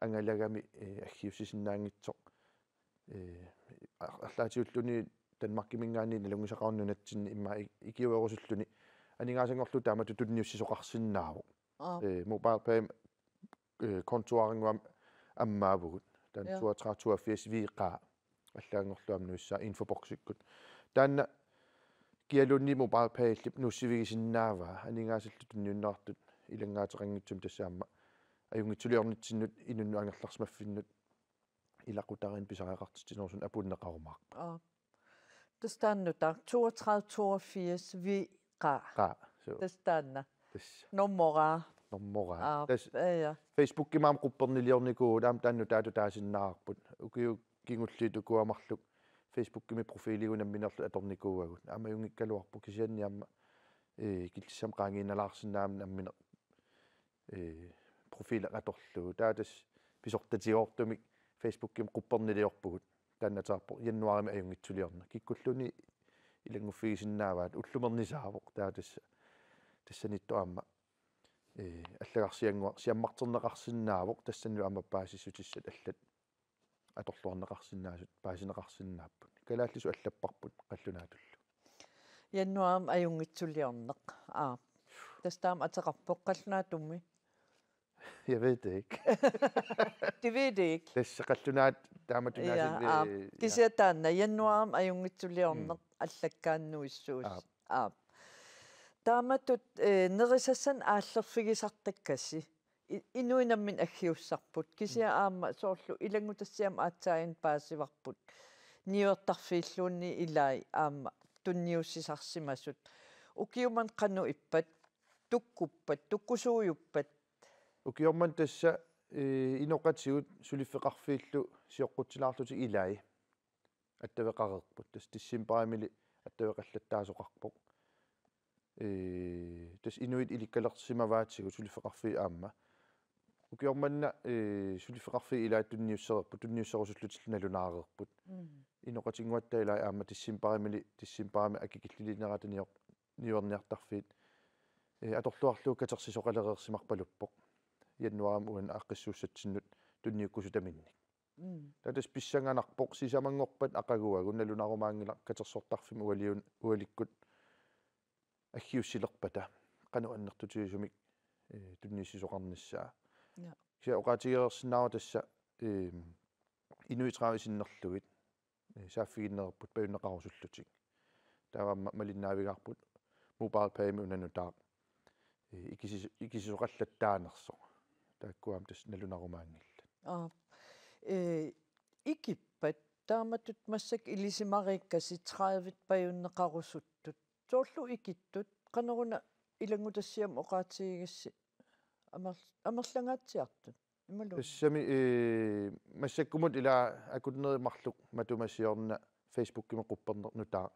angalagami, eh, aggiussisinnaanngitsoq. Eh, ar-, arlaatigut ulluni Danmarkiminngaanniit nalunngisaqaruni nunatsinni immaqa i-, ikiuerusulluni aningaasanngorlugu taamatut tunniussisoqarsinnaavoq. Aap. Eh, MobilePay, eh, kontoarinnguamik ammaavugut. Taanna, ja, toogtredive toogfirs V K. Allaanngorlugu aamma nuissaaq infoboksikkut. Taanna kialuunniit MobilePayillu nuussivigisinnaavaa, aningaasallu tunniunneqartut ilanngaateqanngitsumik, tassa aamma ajunngitsuliornitsinnut inunnut angerlarsimaffinnut ilaqutariinnut pisariaqartitsinerusunik apuunneqarumaarpoq. Aap. Tassa taanna nutaaq toogtredive toogfirs V K. Qa, suu. Tassa taanna. Tassa. Nummeraa. Nummeraa. Aap, tassa. Ja, ja. Facebookimi aamma qupperniliornikuuvugut, aamma taanna nutaatut taasinnaavarput. Ukiut kingulliit ukua marluk Facebookimi profiiligut nammineerlutik atornikuuagut. Aamma ajunngikkaluarpoq, kisianni aamma, eh, killissamut qaangiinnalaarsinnaammat nammineq, eh, profiili atorlugu. Taava tassa pisortatigoortumik Facebookimi qupperniliorpugut. Taanna ateqarpoq januaarimi ajunngitsuliorneq. Kikkulluunniit ilannguffigisinnaavat, ullumernisaavoq. Taava tassa, tassaniittoq aamma, eh, allagarsiannguaq siammarterneqarsinnaavoq, tassanilu aamma paasissutissat allat atorluarneqarsinnaasut paasineqarsinnaapput. Kalaallisut allapparput qallunaatullu. Januaarimi ajunngitsuliorneq. Aap. Tassa taama ateqarpoq qallunaatumi. Jeg ved det ikke. Det ved det ikke. Tassa qallunaat taamatut. Ja, naasil-, aap. Eh, ja. Kisianni taanna januaarimi ajunngitsuliorneq. Mm. allakkaannuissuusi. Aap. Aap. Taamatut, eh, nerisassanik aallerfigisartakkasi. I-, inuit namminneq aggiussarput. Kisianni Mm. aamma soorlu ilanngutassiami aatsaaginnaq paasivarput. Niuertarfiilluunniit ilai aamma tunniussisarsimasut. Ukiummat qanoq ippat, tukkuppat, tukkusuujuppat? Ukiormanna tassa, eh, inoqatigut suliffeqarfiillu sioqqutsilaarlutik ilai attaveqareerput. Tassa decembarimili attaveqallattaasoqarpoq. Eh, tassa inuit ilikkalersimavaatigut suliffeqarfiit aamma. Ukiormanna, eh, suliffeqarfiit ilaat tunniussereerput, tunniusserusullutillu nalunaareerput. Mm. Inoqatinnguatta ilai aamma decembarimili, decembarimi akikilliliinerata nior-, niuerniartarfiit. Eh, atorluarlugu katersisoqalereersimarpaluppoq. Januaarimi uani aaqqissuussatsinnut tunniukkusutaminnik. Mm. Taava tassa pissanganarpoq sisamanngorpat aqaguagu nalunarumaanngilaq katersortarfimmi ualiun-, ualikkut aggiussilerpata qanoq annertutigisumik, eh, tunniussisoqarnissaa. Ja. Kisianni oqaatigereersinnaavara tassa, eh, inuit tredive sinnerlugit, eh, saaffiginnereerput pajunneqarusullutik. Taava aamma malinnaavigaarput MobilePay-mi una nutaaq, eh, ikisis-, ikisisoqallattaanersoq. Taakkua aamma tassa nalunarumaanngillat. Aap. Eh, ikippat taamatut massakkut ilisimariikkasi tredive pajunneqarusuttut. Soorlu ikittut, qanoruna ilanngutassiami oqaatigigissi amer-, amerlangaatsiartut? Imaluunniit? Tassami, eh, massakkumut ila akunneri marluk matuma siorna Facebookimi qupperneq nutaaq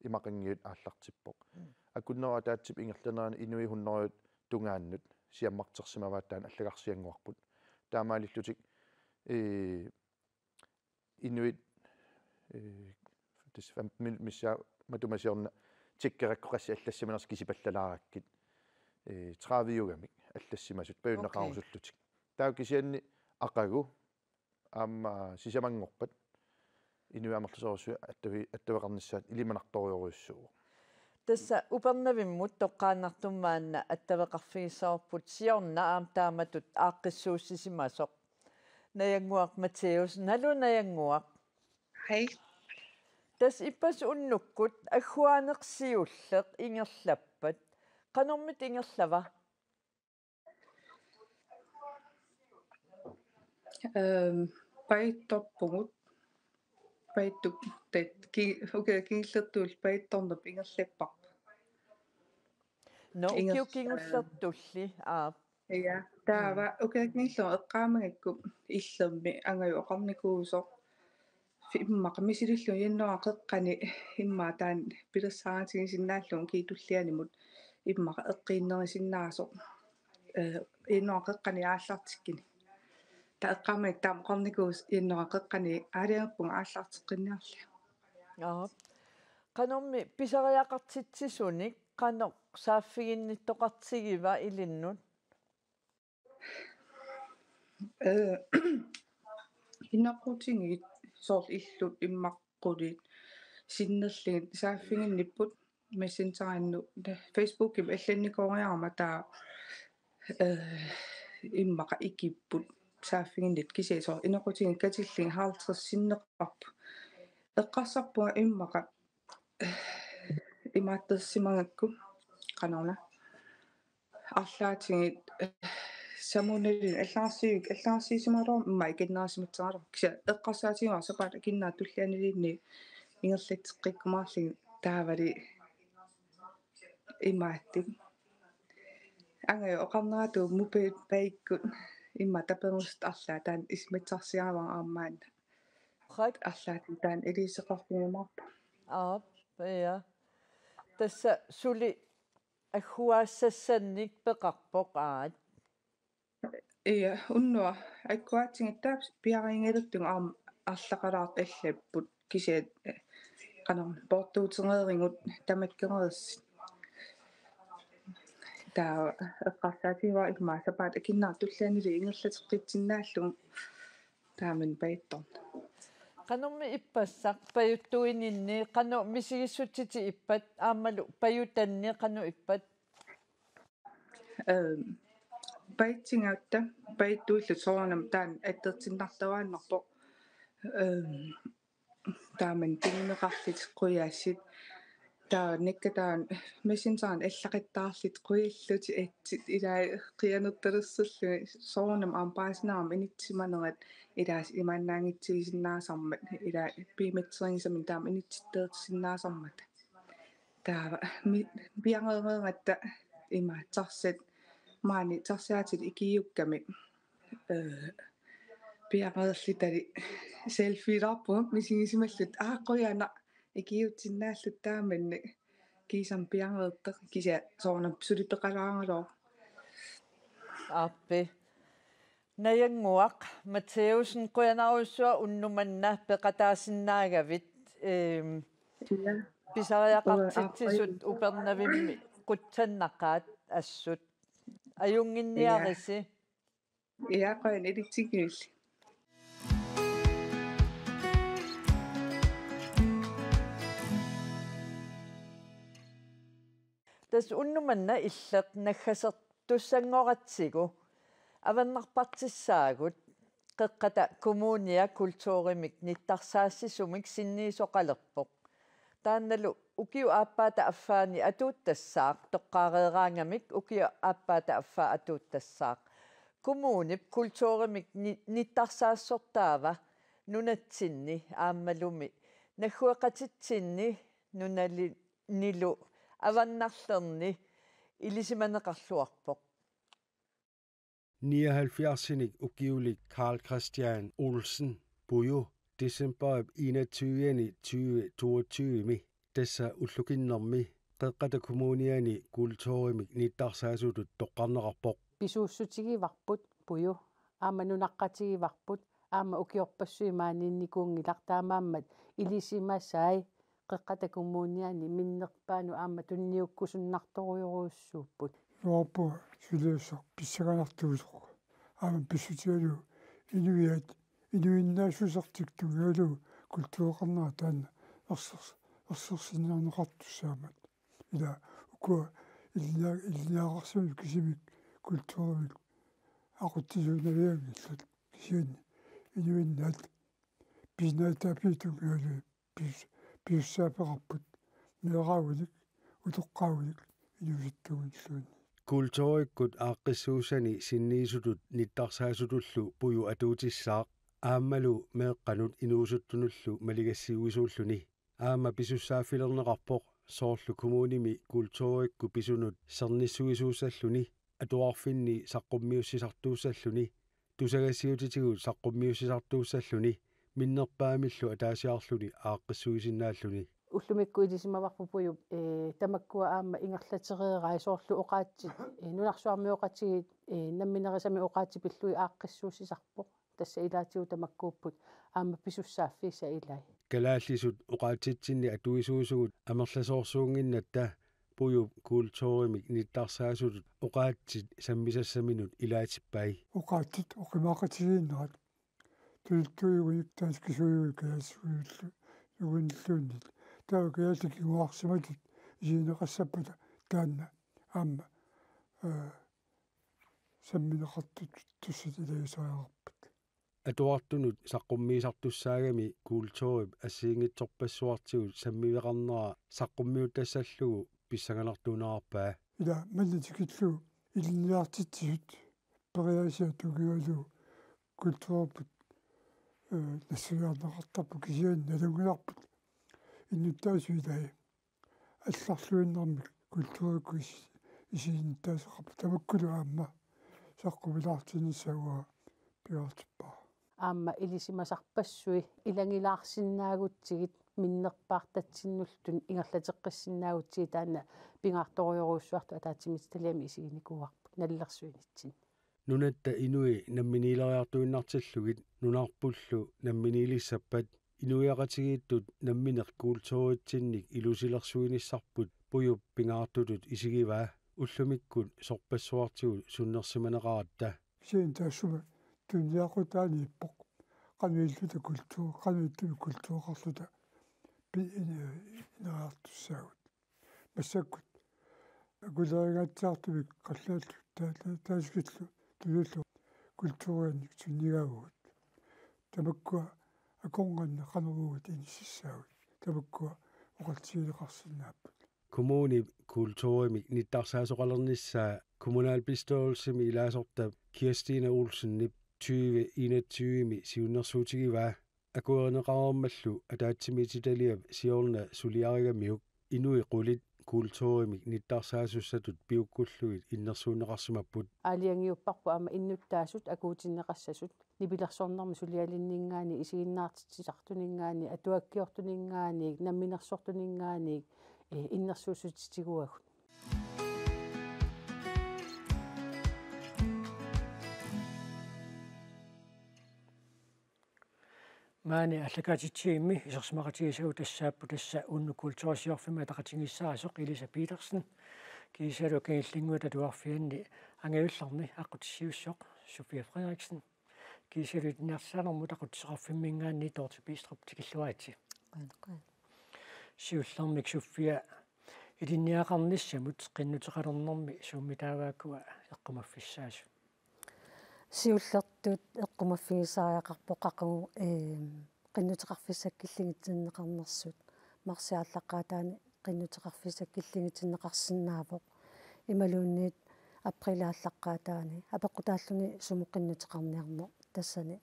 imaqanngiut aallartippoq. Mm. Akunnerup ataatsip ingerlanerani inuit hundredet tungaannut siammartersimavaat taanna allagarsiannguarput. Taamaalillutik, eh, inuit, eh, tassa femten minut missaa matuma siorna tjekkerakku qassit allassimanersut kisipallalaarakkit, eh, tredive-ugamik allassimasut pajunneqarusullutik. Okay. Taava kisianni aqagu aamma sisamanngorpat inuit amerlasoorsuit attavi-, attaveqarnissaat ilimanartorujorujussuuvoq. Tassa Upernavimmut toqqaannartumik maanna attaveqarfigissavarput siorna aamma taamatut aaqqissuussisimasoq. Najannguaq Matthæus, nalunnginnakku. Hej. Tassa ippassaq unnukkut agguaaneq siulleq ingerlappat. Qanormita ingerlava? Øhm, pajuttorpugut. Pajuttup tat-, ki-, ukiut kingullertulli pajuttorneq ingerlapparput. Nå, ukiut Ingers-, kingullertulli, aap. Ja, taava Mm. ukiut kingullermi eqqaamagakku illermi angajua oqarnikuusoq. Immaqa misilillugu januaarip qeqqani immaqa taanna pilersaarutigisinnaalluni ukiup tullianimut immaqa eqqiinnarisinnaasoq, eh, januaarip qeqqani aallartikkuni. Taava eqqaamagakku taama oqarnikuusoq januaarip qeqqani aalajangerpunga aallarteqqinniarlunga. Aap. Qanormi pisariaqartitsisunik qanoq saaffiginnittoqartigiva ilinnut? Eh, inequtigiit soorlu illut immaqa qulit sinnerlugit saaffiginnipput Messengerinnut, Facebookimi allannikooriarama taava, eh, immaqa ikipput saaffiginnittut kisianni soorlu inequtigiit katillugit halvtreds sinneqarput. Eqqarsarpunga immaqa, eh, imaattorsimagakku qanoruna. Arlaatigut, eh, samuunalin allarsiuk-, allarsiusimagaluarama immaqa ikinnerisimassagaluarama. Kisianni eqqarsaatigivara sapaatip akunnerata tullianiluunniit ingerlatseqqikkumaarlugit taavali imaattut. Angajua oqarneratut MobilePayikkut immaqa taperusut arlaat taanna isummassarsiorama aamma maanna. Qaq. Arlaat taanna iliuuseqarfigiumaarpara. Aap, ja. Tassa suli agguaassassannik peqarpoq aat. Ja, unnuaq agguaatigit taava piareerigaluartugut aamma arlaqalaartut allapput kisianni, eh, qanormi poortuutereerigut tamakkereersut. Taava eqqarsaatigivara immaqa sapaatip akunnerata tullianilu ingerlateqqissinnaallugu. Taamani pajuttorneq. Qanormi ippassaq pajuttuininni, qanoq misigissutsitit ippat aammalu pajutanni qanoq ippat? Øhm, pajutsigatta, pajuttuilluta soorunami taanna attortinnartuaannarpoq. Øhm, Taamani tunniunneqarlutik qujaasut. Taava nikka taava Messengerikkut allaqittaarlutik qujallutik atsit ilaa qianertalersorlugit soorunami aamma paasinarami inissisimanerat ilaasa imaannaanngitsuusinnaasarmat ilaa piumasserinngisamik taama inissitseqqiisinnaasarmata. Taava mi-, piareereeratta ima tarsat maani tarsaatilik ikiukkami. Eh, piareerlutali selfielarpunga misigisimalluta aa qujanaq ikiutsinnaalluta taamani kiisami piareertaq kisianni soorunami suli peqalaaraloo. Aappi. Najannguaq Matthæussen qujanarsuaq unnuk manna peqataasinnaagavit, ehm, Ja. Pisariaqartitsisut Ulla, aappi. Upernavimmi qutsannaqaat assut. Ajunnginniarisi. Ja, qujan ilitsigiilli. Tassa unnuk manna illit naggasertussanngoratsigu avannarpartissaagut Qeqqata Kommunia kulturimik nittarsaassisumik sinniisoqalerpoq. Taannalu ukiup aappaata affaani atuuttassaaq, toqqaareeraangamik ukiup aappaata affaa atuuttassaaq. Kommunip kulturimik ni-, nittarsaassortaava nunatsinni aammalumi naggueqatitsinni nunali-, nilu avannarlerni ilisimaneqarluarpoq. Nioghalvfjerdsinik ukiulik Carl Christian Olsen Pujo decembarip enogtyve tyve toogtyve-mi tassa ullukinnermi Qeqqata Kommuniani kulturimik nittarsaasutut toqqarneqarpoq. Pisuussutigivarput Pujo, aamma nunaqqatigivarput, aamma ukiorpassuit maaniinnikuunngilaq taamaammat ilisimasai Qeqqata Kommuniani minnerpaanut aamma tunniukkusunnartorujorujussuupput. Nuarput suliassaq pissanganartuusoq. Aamma pissutigalugu inuiaat inuinnaassusertik tunngavigalugu kultureqarnera taanna ersers-, ersersinniarneqartussaammat. Ila ukua ilinnia-, ilinniagaqarsimasut kisimik kulturimik aqutsisuunavianngillat kisianni inuinnaat pisinaataapiit tunngavigalugu pis-, pisussaaffeqarput meeraagunik, utoqqaagunik inuusuttuugunilluunniit. Kulturikkut aaqqissuussani sinniisutut nittarsaasutullu Pujo atuutissaaq aammalu meeqqanut inuusuttunullu maligassiuisuulluni. Aamma pisussaaffilerneqarpoq soorlu kommunimi kulturikkut pisunut sernissuisuussalluni, atuarfinni saqqummiussisartuussalluni, tusagassiutitigut saqqummiussisartuussalluni, minnerpaamillu ataasiarluni aaqqissuisinnaalluni. Ullumikkut ilisimavarput Pujop, ee, tamakkua aamma ingerlatereerai soorlu oqaatsit, ee, nunarsuarmioqatigiit, ee, namminerisami oqaatsit pillugit aaqqissuussisarpoq. Tassa ilaatigut tamakkuupput aamma pisussaaffiisa ilai. Kalaallisut oqaatsitsinni atuisuusugut amerlasoorsuunnginnatta Pujop kulturimik nittarsaasutut oqaatsit sammisassaminut ilaatippai. Oqaatsit oqimaaqatigiinnerat tuluttuujugunik danskisuujugunik kalaallisuujugunik luunniit. Taava kalaallit kinguarsimatut isigineqassappata taanna aamma, ee, sammineqartussat ilagisariaqarput. Atuartunut saqqummiisartussaagami kulturip assigiinngitsorpassuartigut sammiveqarnera saqqummiuttassallugu pissanganartuunnerarpaa. Ila manna tikillugu ilinniartitsisut periaasiat tunngavigalugu kulturikkut, ee, nassuiarneqartarput kisianni nalunngilarput innuttaasut ilai allarluinnarmik kulturikkut is-, isiginnittaasoqarput tamakkulu aamma saqqumilaartinnissaa uanga pingaartippara. Aamma ilisimasarpassuit ilangilaarsinnaagutsigit minnerpaartatsinnullu ingerlateqqissinnaagutsigit taanna pingaartorujorujussuartut ataatsimiititaliami isiginikuuarput nalilersuinitsinni. Nunatta inui namminiileriartuinnartillugit nunarpullu namminiilissappat inuiaqatigiittut nammineq kulturitsinnik ilusilersuinissarput Pujop pingaartutut isigivaa ullumikkut sorpassuartigut sunnersimaneqaratta. Kisianni taassuma tunniaqutaaniippoq qanoq ililluta kultur-, qanoq ililluta kultureqarluta pi-, ine-, ineriartussaagut. Massakkut akuleringaatsiartumik qallaallu ta-, ta-, taasukillu tuluillu kulturiannik tunniugaagut. Tamakkua akornanni qanoruit inississaagut, tamakkua oqaatigineqarsinnaapput. Kommunip kulturimik nittarsaasoqalernissaa kommunalbestyrelsimi ilaasortap Kirstine Olsenip tyve enogtyve-mi siunnersuutigivaa. Akuerineqareermallu ataatsimiititaliap siorna suliarigamiuk inuit qulit kulturimik nittarsaasussatut piukkullugit innersuunneqarsimapput. Aalajangiupparput aamma innuttaasut akuutinneqassasut nipilersornermi sulialinninngaanniit isiginnaartitsisartuninngaanniit atuakkiortuninngaanniit namminersortuninngaanniit, eh, innersuussutitiguagut. Maani aallakaatitsivimmi isersimaqatigisagut tassaapput tassa unnuk kulturisiorfimmik ataqatigiissaarisoq Elisa Petersen, kiisalu Kingullinnguit Atuarfianni angajullerni aqqutissiuussoq Sofia Frederiksen, kiisalu Ilinniartitaanermut Aqutsisoqarfimminngaanniit Dorthe Bidstrup, tikilluaritsi. Qujan, qujan. Siullermik Sofia, ilinniagaqarnissamut qinnuteqalernermi suummitaava ukua eqqumaffigissaasut? Siullertut eqqumaffigisariaqarpoq qaqugu, eem, qinnuteqarfissat killigitinneqarnersut. Marsip aallaqqaataani qinnuteqarfissat killigitinneqarsinnaavoq. Imaluunniit aprilip aallaqqaataani apeqqutaalluni sumut qinnuteqarniarneq tassani,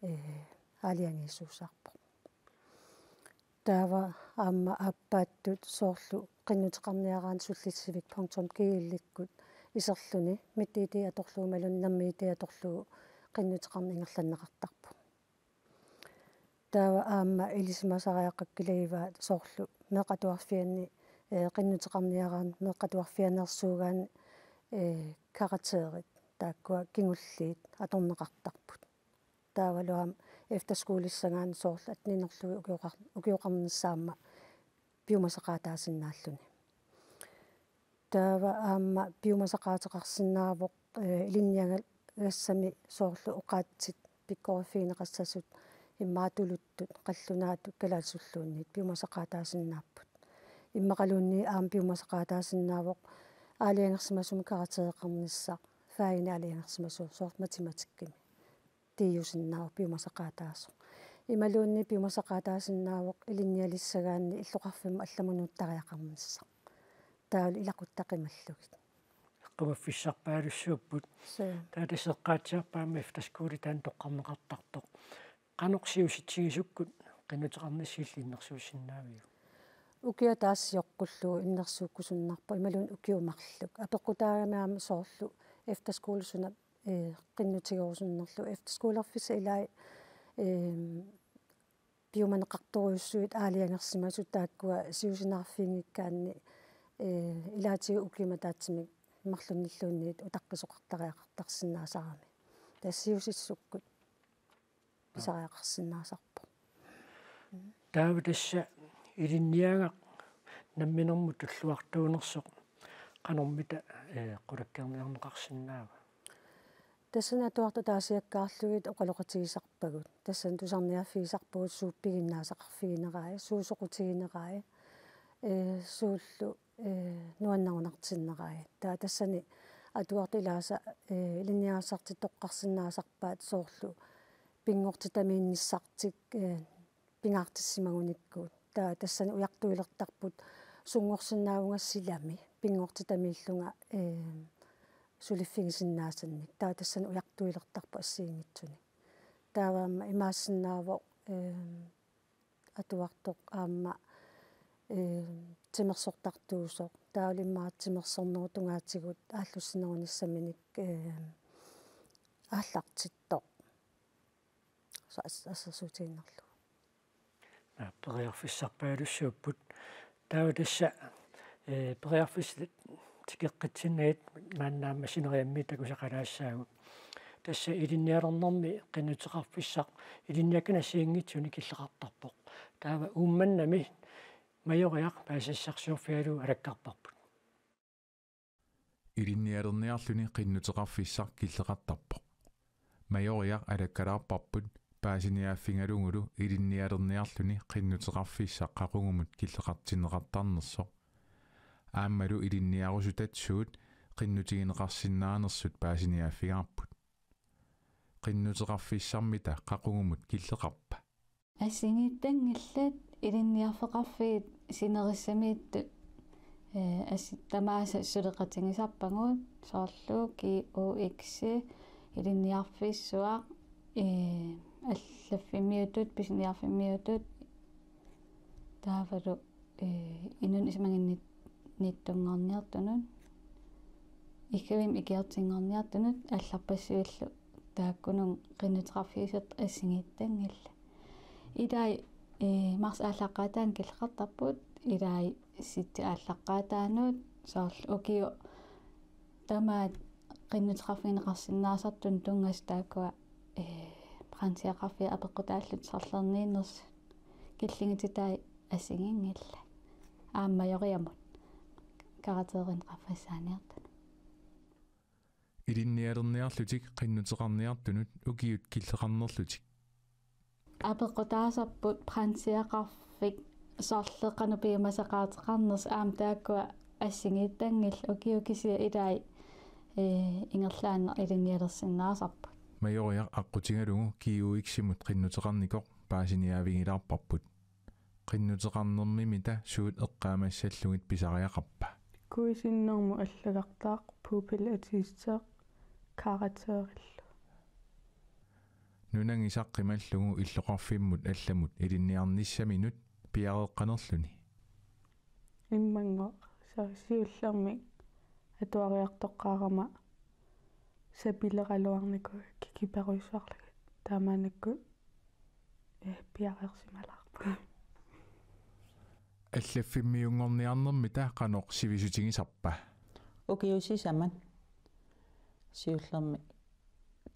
ee, aalajangiisuusaarpoq. Taava aamma aappaattut soorlu qinnuteqarniaraanni sullissivik punktum gl-ikkut iserluni, MitID atorlugu imaluunniit NemID atorlugu qinnuteqarneq ingerlanneqartarpoq. Taava aamma ilisimasariaqakkilagivaat soorlu meeqqat atuarfianni, ee, qinnuteqarniaraanni meeqqat atuarfianeersuugaanni, ee, karakterit taakkua kingulliit atorneqartarput. Taavalu aamma efterskolissagaanni soorlu atteniinerlugit ukioqar-, ukioqarnissaq aamma piumasaqaataasinnaalluni. Taava aamma piumasaqaateqarsinnaavoq, ee, ilinniagassami soorlu oqaatsit pikkoriffigineqassasut immaqa tuluttut, qallunaatut, kalaallisulluunniit piumasaqaataasinnaapput. Immaqaluunniit aamma piumasaqaataasinnaavoq aalajangersimasumik karaktereqarnissaq, faginik aalajangersimasumik, soorlu matematikkimi. Tiiusinnaavoq piumasaqaataasoq. Imaluunniit piumasaqaataasinnaavoq ilinnialissagaanni illoqarfimmut allamut nuuttariaqarnissaq. Taavalu ilaquttat qimallugit. Eqqumaffissarpaalussuupput. Suu. Taava tassa eqqaatsiarpaa aamma efterskoli taanna toqqarneqartartoq. Qanoq siusitsigisukkut qinnuteqarnissaa illit innersuussinnaaviuk? Ukioq ataaseq sioqqullugu innersuukkusunnarpoq imaluunniit ukiut marluk. Apeqqutaagami aamma soorlu efterskoli suna, ee, qinnutigerusunnerlugu. Efterskolerfissat ilaat, eem, piumaneqartorujussuit aalajangersimasut taakkua siusinaarfiginngikkaanni, ee, ilaatigut ukiumik ataatsimik marlunnilluunniit utaqqisoqartariaqartarsinnaasarami. Tassa siusissukkut pisariaqarsinnaasarpoq. Taava tassa ilinniagaq namminermut tulluartuunersoq qanormita, ee, qulakkeerniarneqarsinnaava? Tassani atuartut ataasiakkaarlugit oqaloqatigisarpagut. Tassani tusarniaaffigisarpagut suut piginnaasaqarfiginerai, suut soqutiginerai, ee, suullu, ee, nuannarunartinnerai. Taava tassani atuartut ilaasa, ee, ilinniagassartik toqqarsinnaasarpaat soorlu pinngortitamiinnissartik, ee, pingaartissimagunikku. Taava tassani ujartuilertarput sunngorsinnaavunga silami pinngortitamiillunga, ee, suliffigisinnaasannik. Taava tassani ujartuilertarput assigiinngitsunik. Taava aamma imaassinnaavoq, ee, atuartoq aamma, ee, timersortartuusoq. Taavalu immaqa timersornerup tungaatigut aallussinerunissaminik, ee, aallartittoq. Sa-, as-, assersuutigiinnarlugu. Naa, periarfissarpaalussuupput. Taava tassa, ee, periarfissat tikeqqitsinnagit maanna aamma sineriammi takusaqalaassaagut. Tassa ilinnialernermi qinnuteqarfissaq ilinniakkanik assigiinngitsunik killeqartarpoq. Taava Uummannami Majoriaq paasisassarsiorfigalugu alakkarparput. Ilinnialerniarluni qinnuteqarfissaq killeqartarpoq. Majoriaq alakkalaarparput paasiniaaffigalugulu ilinnialerniarluni qinnuteqarfissaq qaqugumut killeqartinneqartarnersoq. Aammalu ilinniarusutat suut qinnutigineqarsinnaanersut paasiniaaffigaarput. Qinnuteqarfissarmita qaqugumut killeqarpa? Assigiittanngillat ilinniarfeqarfiit sinerissamiittut, ee, assi-, tamaasa suleqatigisarpagut, soorlu G U X, ilinniarfissuaq, ee, allaffimmiutut, pisiniarfimmiutut, taavalu, ee, inunnut isumaginnittunngorniartunut, iggavimmi ikiortinngorniartunut allarpassuillu taakkununnga qinnuteqarfiusut assigiittanngillat. Ilai, ee, marsi aallaqqaataani killeqartarput, ilai septembarip aallaqqaataanut, soorlu ukiut tamaat qinnuteqarfigineqarsinnaasartunut tunngasut taakkua, ee, brancheqarfiit apeqqutaallutik sorlerniinnersut killigititai assigiinngillat. Aamma Majoriamut karakterinik qaffassaaniartunut. Ilinnialerniarlutik qinnuteqarniartunut ukiut killeqarnerlutik. Apeqqutaasarput brancheqarfik sorleq qanoq piumasaqaateqarnersoq, aamma taakkua assigiittanngillat, ukiut kisiat ilai, ee, ingerlaannaq ilinnialersinnaasarput. Majoriaq aqqutigalugu G U X-imut qinnuteqarnikoq paasiniaavigilaarparput. Qinnuteqarnermimita suut eqqaamassallugit pisariaqarpa? Kuisinnermut allagartaaq, puupil atiitseq, karakterillu. Nunangisaq qimallugu illoqarfimmut allamut ilinniarnissaminut piareeqqanerluni. Immanngoq, sa-, siullermik atuariartoqqaarama sapileraluarnikuuvoq kikiperujussuarlugit. Taamanikkut, eh, piareersimalaarpunga. Allaffimmiunngorniarnermita qanoq sivisutigisarpa? Ukiut sisamat siullermik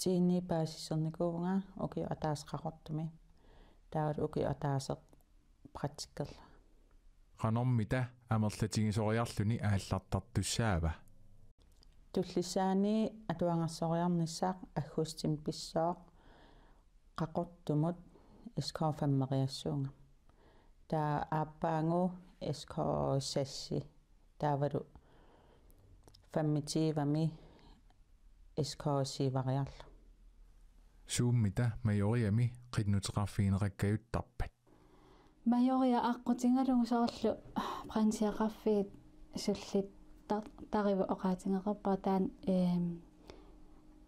tiinni paasissernikuuvunga ukiut ataaseq Qaqortumi. Taavalu ukiut ataaseq praktikkerlunga. Qanormita amerlatigisoriarluni aallartartussaava? Tullissaani atuagassoriarnissaq aggustimi pissooq Qaqortumut S K fem-eriassuunga. Taava aappaagu S K seks, taavalu femogtyve-mi S K syv-eriarlunga. Suummita Majoriami qinnuteqarfigineqakkajuttarpat? Majoria aqqutigalugu soorlu brancheqarfiit sullittar-, tarivu oqaatigeqarpara taanna, eem,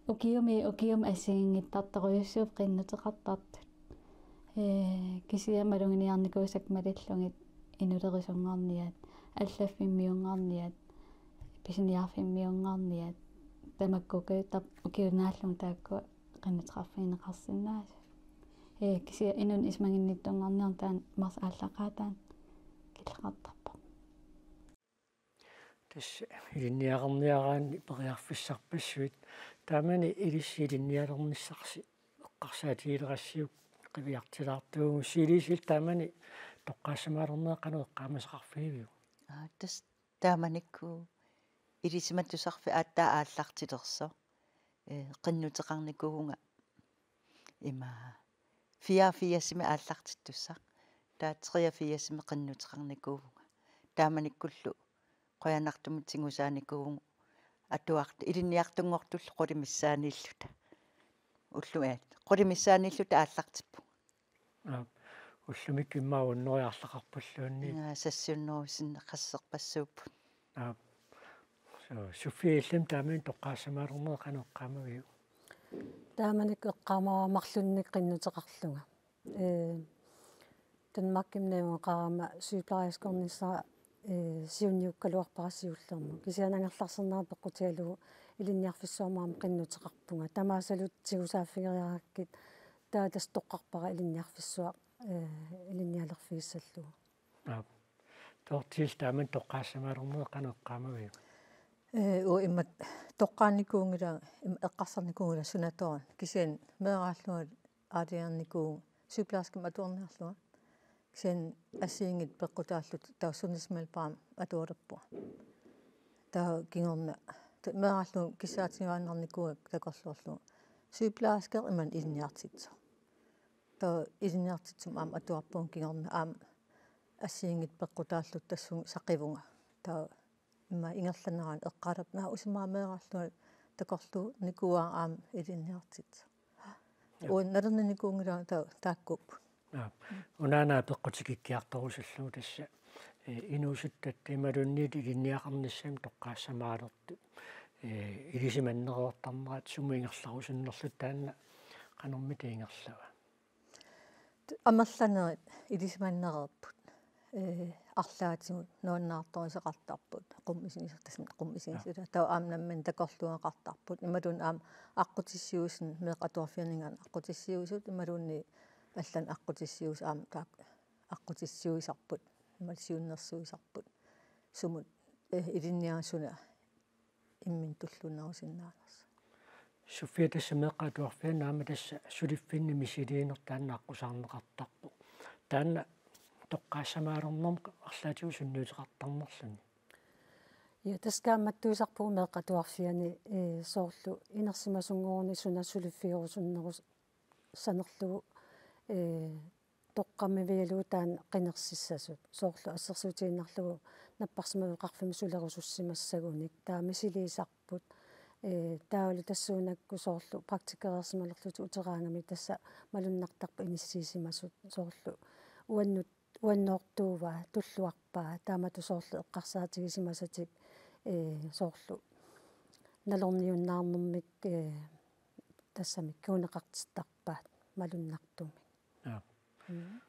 ukiumi, ukiumi assigiinngittartorujussuupput qinnuteqartartut. Ee, kisianni maluginiarnikuusakka malillugit inulerisunngorniat, allaffimmiunngorniat, pisiniarfimmiunngorniat, tamakkuukajuttarput ukiut naallugu taakku qinnuteqarfigineqarsinnaasut. Ee, kisianni inunnut isumaginnittunngorniarneq taanna marsi aallaqqaataani killeqartarpoq. Tassa ilinniarniaraanni periarfissarpassuit taamani ilissi ilinnialernissarsi eqqarsaatigilerassiuk qiviartilaartuugussi, ilissi taamani toqqaassimaalernera qanoq eqqaamasaqarfigiviuk? Aa, tassa taamanikkut ilisimatusarfik aatsaat aallartilersoq, ee, qinnuteqarnikuuvunga ima fireogfirsimi aallartittussaq. Taava treogfirsimi qinnuteqarnikuuvunga. Taamanikkullu qujanartumik tigusaanikuuvugut atuart-, ilinniartunngortullu qulit missaanniilluta. Ullu-, ee, qulit missaanniilluta aallartippugut. Aap, ullumikkut immaqa hundrede arlaqarpulluunniit. Aa, seks hundrede sinneqasserpassuupput. Aap. So, Sofie, illimmi taamani toqqaassimaalernera qanoq eqqaamaviuk? Taamanikkut eqqaamavara marlunnik qinnuteqarlunga. Ee, Danmarkimi najugaqarama sygeplejerskernissaa, ee, siunniukkaluarpara siullermik. Kisianni angerlarsinnaaneq peqqutigalugu ilinniarfissuarmut aamma qinnuteqarpunga. Tamaasalu tigusaaffigereerakkit taava tassa toqqarpara ilinniarfissuaq, ee, ilinnialerfigissallugu. Aap. Toortiil taamani toqqaassimaalernera qanoq eqqaamaviuk? Ee, uanga imatut toqqaannikuunngilanga, im-, eqqarsarnikuunngilanga sunatoorani. Kisianni meeraallunga aalajangernikuuvunga sygeplejerskemik atuarniarlunga. Kisianni assigiinngitsut peqqutaallutik taava sundhedsmedhjælperimi atualerpunga. Taava kingorna, ta-, meeraallunga kissaatigiinnarnikuugakku takorloorlunga sygeplejerskeri imannak ilinniartitsisoq. Taava ilinniartitsisumik aamma atuarpunga kingorna aamma assigiinngitsut peqqutaallutik tassunga saqivunga. Taava immaqa ingerlanerani eqqaalerpunga, naa, isumaqarpunga meeraallunga takorluuinnarnikuuara aamma ilinniartitsisoq. Joo. Uanga nalorninikuunngilanga ta-, taakkuupput. Aap. Unaana apeqqutikikkiartorusullugu tassa, eh, inuusuttat imaluunniit ilinniaqarnissamut toqqaassamaalertut, eh, ilisimannereertarnerat sumut ingerlarusunnerluta taanna qanormita ingerlava? Amerlanerit ilisimannereerput. Eh, arlaatigut nuannaartorisoqartarput, qummut isigisar-, tassami qummut isigisar-, aa, taava aamma nammineq takorluugaqartarput. Imaluunniit aamma aqqutissiuusunut, meeqqat atuarfianinngaanniit aqqutissiuusut, imaluunniit allanut aqqutissiuusut aamma taakku aqqutissiuisarput, imaluunniit siunnersuisarput. Sumut, eh, ilinniagaq suna imminut tulluunnerusinnaanersoq. Sofia, tassa meeqqat atuarfianni aamma tassa suliffinni misiliineq taanna aqqusaarneqartarpoq. Taanna toqqaassamaalernermi arlaatigut sunniuteqartarnerluni. Ja, tassa kaammattuisarpugut meeqqat atuarfianni, eh, soorlu inersimasunngoruni suna suliffigerusunnerus-, sanerlugu, eh, toqqammavigalugu taanna qinersissasut. Soorlu assersuutigiinnarlugu napparsimmaveqarfimmut sulerusussimassagunik. Taava misiliisarput. Eh, taavalu tassuunakkut soorlu praktikkereersimalerlutik uteraangami tassa malunnartarput inissiisimasut. Soorlu uannut-, uannoortuuvaa, tulluarpaa, taamatut soorlu eqqarsaatigisimasatik, eh, soorlu nalorniunnaarnermik, eh, tassami kinguneqartittarpaat malunnartumik. Aap. Mm.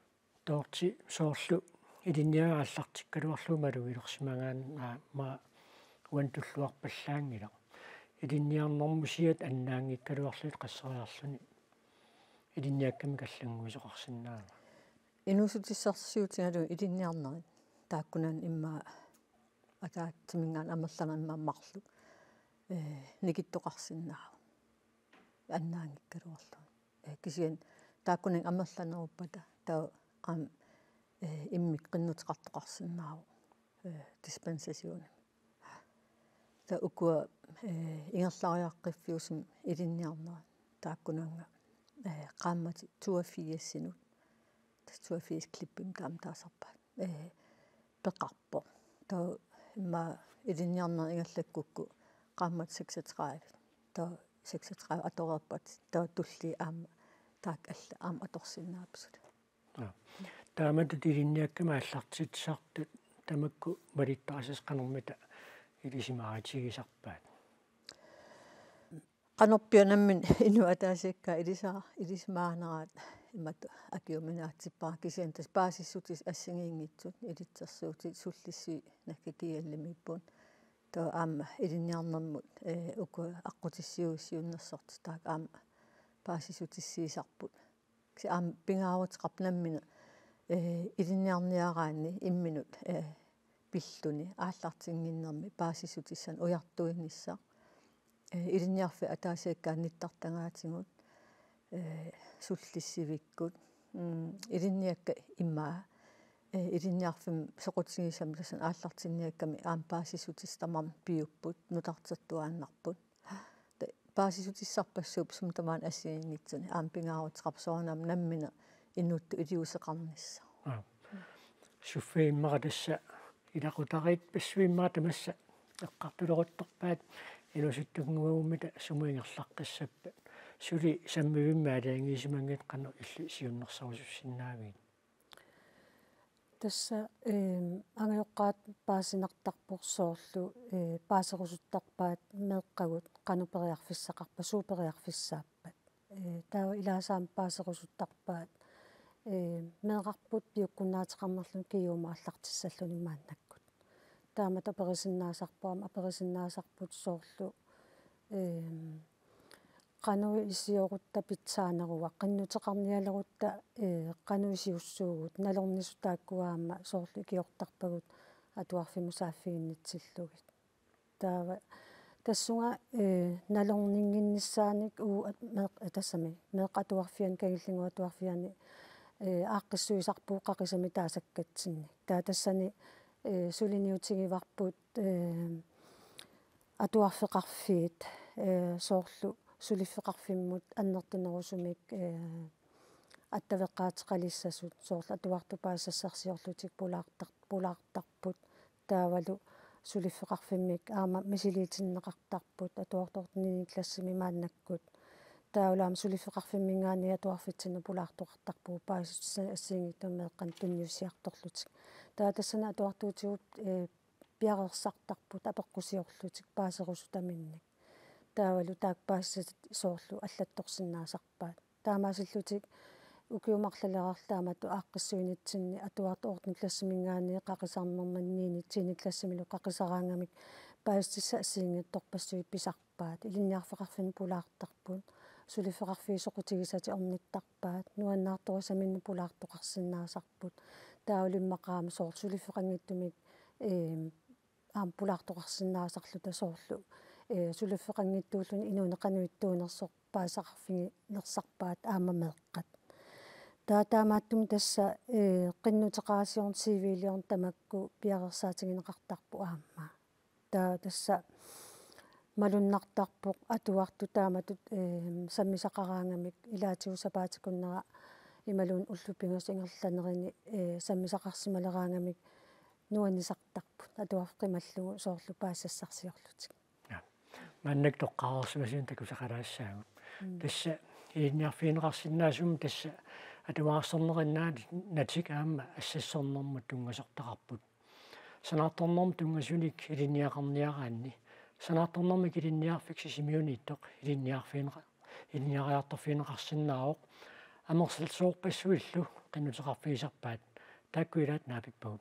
Dorthe, soorlu ilinniagaq aallartikkaluarlugu malugilersimagaanni aamma uannut tulluarpallaanngilaq. Ilinniarnermusiat annaanngikkaluarlugit qasseriarluni ilinniakkamik allannguisoqarsinnaava? Inuussutissarsiutigalugu ilinniarnerit taakkunani immaqa ataatsiminngaanniit amerlanerit immaqa marluk, eh, nikittoqarsinnaavoq annaanngikkaluarlugit. Eh, kisianni taakkunani amerlaneruppata taava aamma, eh, immikkut qinnuteqartoqarsinnaavoq, eh, dispensationimi. Taava ukua, eh, ingerlariaqqiffiusumik ilinniarnerit taakkunannga, eh, qaammatit toogfirsinut, tassa toogfirs klippimik taama taasarpaat, eh, peqarpoq. Taava immaqa ilinniarnerit ingerlakkukku qaammatit seksogtredive. Taava seksogtredive atoreerpat taava tulliit aamma taakku allat aamma atorsinnaapsut. Aa. Taamatut ilinniakkamik aallartitsisartut tamakku malittarisassat qanormita ilisimaarutigisarpaat? Qanorpiaq nammineq inuit ataasiakkaat ilisa-, ilisimaaneraat imatut akiuminaatsippara, kisianni tassa paasissutissat assigiinngitsut ilitsersuutit, sullissui nakkakiallimiipput. Taava aamma ilinniarnermut, eh, uku aqqutissiuussat siunnersortitaat aamma paasissutissiisarput. Kisianni aamma pingaaruteqarpoq nammineq, eh, ilinniarniaraanni imminut, eh, pilluni aallartinnginnermi paasissutissanik ujartuinissaq. Eh, ilinniarfiit ataasiakkaat nittartagaatigut, eh, sullissivikkut, mm, ilinniakkat immaqa, eh, ilinniarfimmi soqutigisami tassani aallartinniakkami aamma paasissutissat tamarmik piupput, nutartertuaannarput. Ta-, paasissutissarpassuupput sumi tamaani assigiinngitsuni, aamma pingaaruteqarpoq soorunami nammineq inuttut iliuuseqarnissaq. Aa. Sofie, immaqa tassa ilaqutariit passuit immaqa tamassa eqqartuleruttorpaat inuusuttunnguagummita sumut ingerlaqqissappat. Suli sammivimmi aalajangiisimanngitsoq qanoq illit siunnersorusussinnaavigit? Tassa, ehm, angajoqqaat paasinartarpoq soorlu, eh, paaserusuttarpaat meeqqagut qanoq periarfissaqarpat, suut periarfissaappat. Eh, taava ilaasa aamma paaserusuttarpaat, eh, meerarput piukkunnaateqarnerluni G M-mut aallartissalluni maannakkut. Taamatut aperisinnaasarput, aamma aperisinnaasarput soorlu, ehm, qanoq iliorutta pitsaaneruva, qinnuteqarnialerutta, eh, qanoq iliussuugut, nalornisut taakkua aamma soorlu ikiortarpagut atuarfimmut saaffiginnitsillugit. Taava tassunga, eh, nalorninnginnissaanik uu at-, meeq-, eh, tassami, meeqqat atuarfianni, Kangillinnguup Atuarfiani, eh, aaqqissuisarpugut qaqisamik taasakkatsinnik. Taava tassani, eh, suliniutigivarput, eh, atuarfeqarfiit, eh, soorlu suliffeqarfimmut annertunerusumik, eh, attaveqaateqalissasut, soorlu atuartut paasisassarsiorlutik pulaartar-, pulaartarput, taavalu suliffeqarfimmik aamma misiliitinneqartarput, atuartortut niende klassimi maannakkut. Taavalu aamma suliffeqarfimminngaanniit atuarfitsinni pulaartoqartarpugut paasissutissat assigiinngitsut meeqqanut tunniussiartorlutik. Taava tassani atuartuutigut, ee, piareersartarput apeqqusiorlutik paaserusutaminnik. Taavalu taakku paasissatit soorlu allattorsinnaasarpaat. Taamaasillutik ukiut marluk taamatut aaqqissuinitsinni atuartut ottende klassiminngaanniit qaqisarnermannit tiende klassimilu qaqisaraangamik paasissutissat assigiinngitsorpassuit pisarpaat. Ilinniarfeqarfinni pulaartarput. Suliffeqarfiit soqutigisatik ornittarpaat. Nuannaartorisaminnik pulaartoqarsinnaasarput. Taavalu immaqa aamma soorlu suliffeqanngitsumik, ee, aamma pulaartoqarsinnaasarluta soorlu, ee, suliffeqanngitsuulluni inuuneq qanoq ittuunersoq paasisaqarfiginersarpaat aamma meeqqat. Taava taamaattumik tassa, ee, qinnuteqarasiorneq C V-liorneq tamakku piareersaatigineqartarput aamma. Taava tassa malunnartarpoq atuartut taamatut, ee, sammisaqaraangamik ilaatigut sapaatip akunnera imaluunniit ullut pingasut ingerlanerini, ee, sammisaqarsimaleraangamik nuannisartarput atuarfik qimallugu soorlu paasisassarsiorlutik. Ja. Maannakkut toqqareersimasunut takusaqalaassaagut. Mm. Tassa ilinniarfigineqarsinnaasumik tassa atuarsorneriinnaanatik aamma assassornermut tunngasortaqarput. Sanaartornermut tunngasunik ilinniaqarniaraanni. Sanaartornermik ilinniarfik Sisimiuniittoq ilinniarfigineqa-, ilinniariartorfigineqarsinnaavoq. Amerlasoorpassuillu qinnuteqarfigisarpaat. Taakku ilaat naapippagut.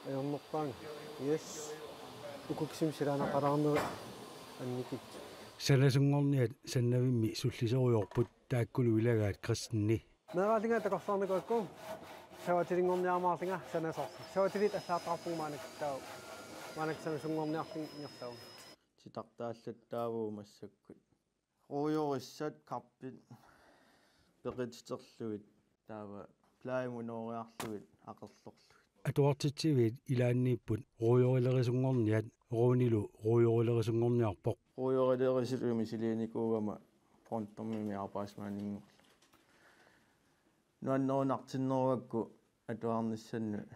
Ajornerpaanga. Yes. Uku kisimik silaannaqalaarnerit annikitsugut. Sanasunngorniat Sannavimmi sulliserujoorput, taakkulu ilagaat Kristenni. Meeraallunga takorloornikuuakku. Savatilinngorniarumaarlunga sanasoorlunga. Savatilit allagartaqarpugut maannakkut, taava maannakkut sanasunngorniarlunga ingerlavoq. Titartaallattaavoq massakkut. Ruujorissat karpit peqititerlugit, taava plejemut nooriarlugit aqerlorlugit. Atuartitsiviit ilaanniipput ruujorilerisunngorniat, Runilu ruujorilerisunngorniarpoq. Ruujorilerisutut misiliinikuugama frontermimi arbejdsmandinngorlunga. Nuannerunartinneruakku atuarnissannut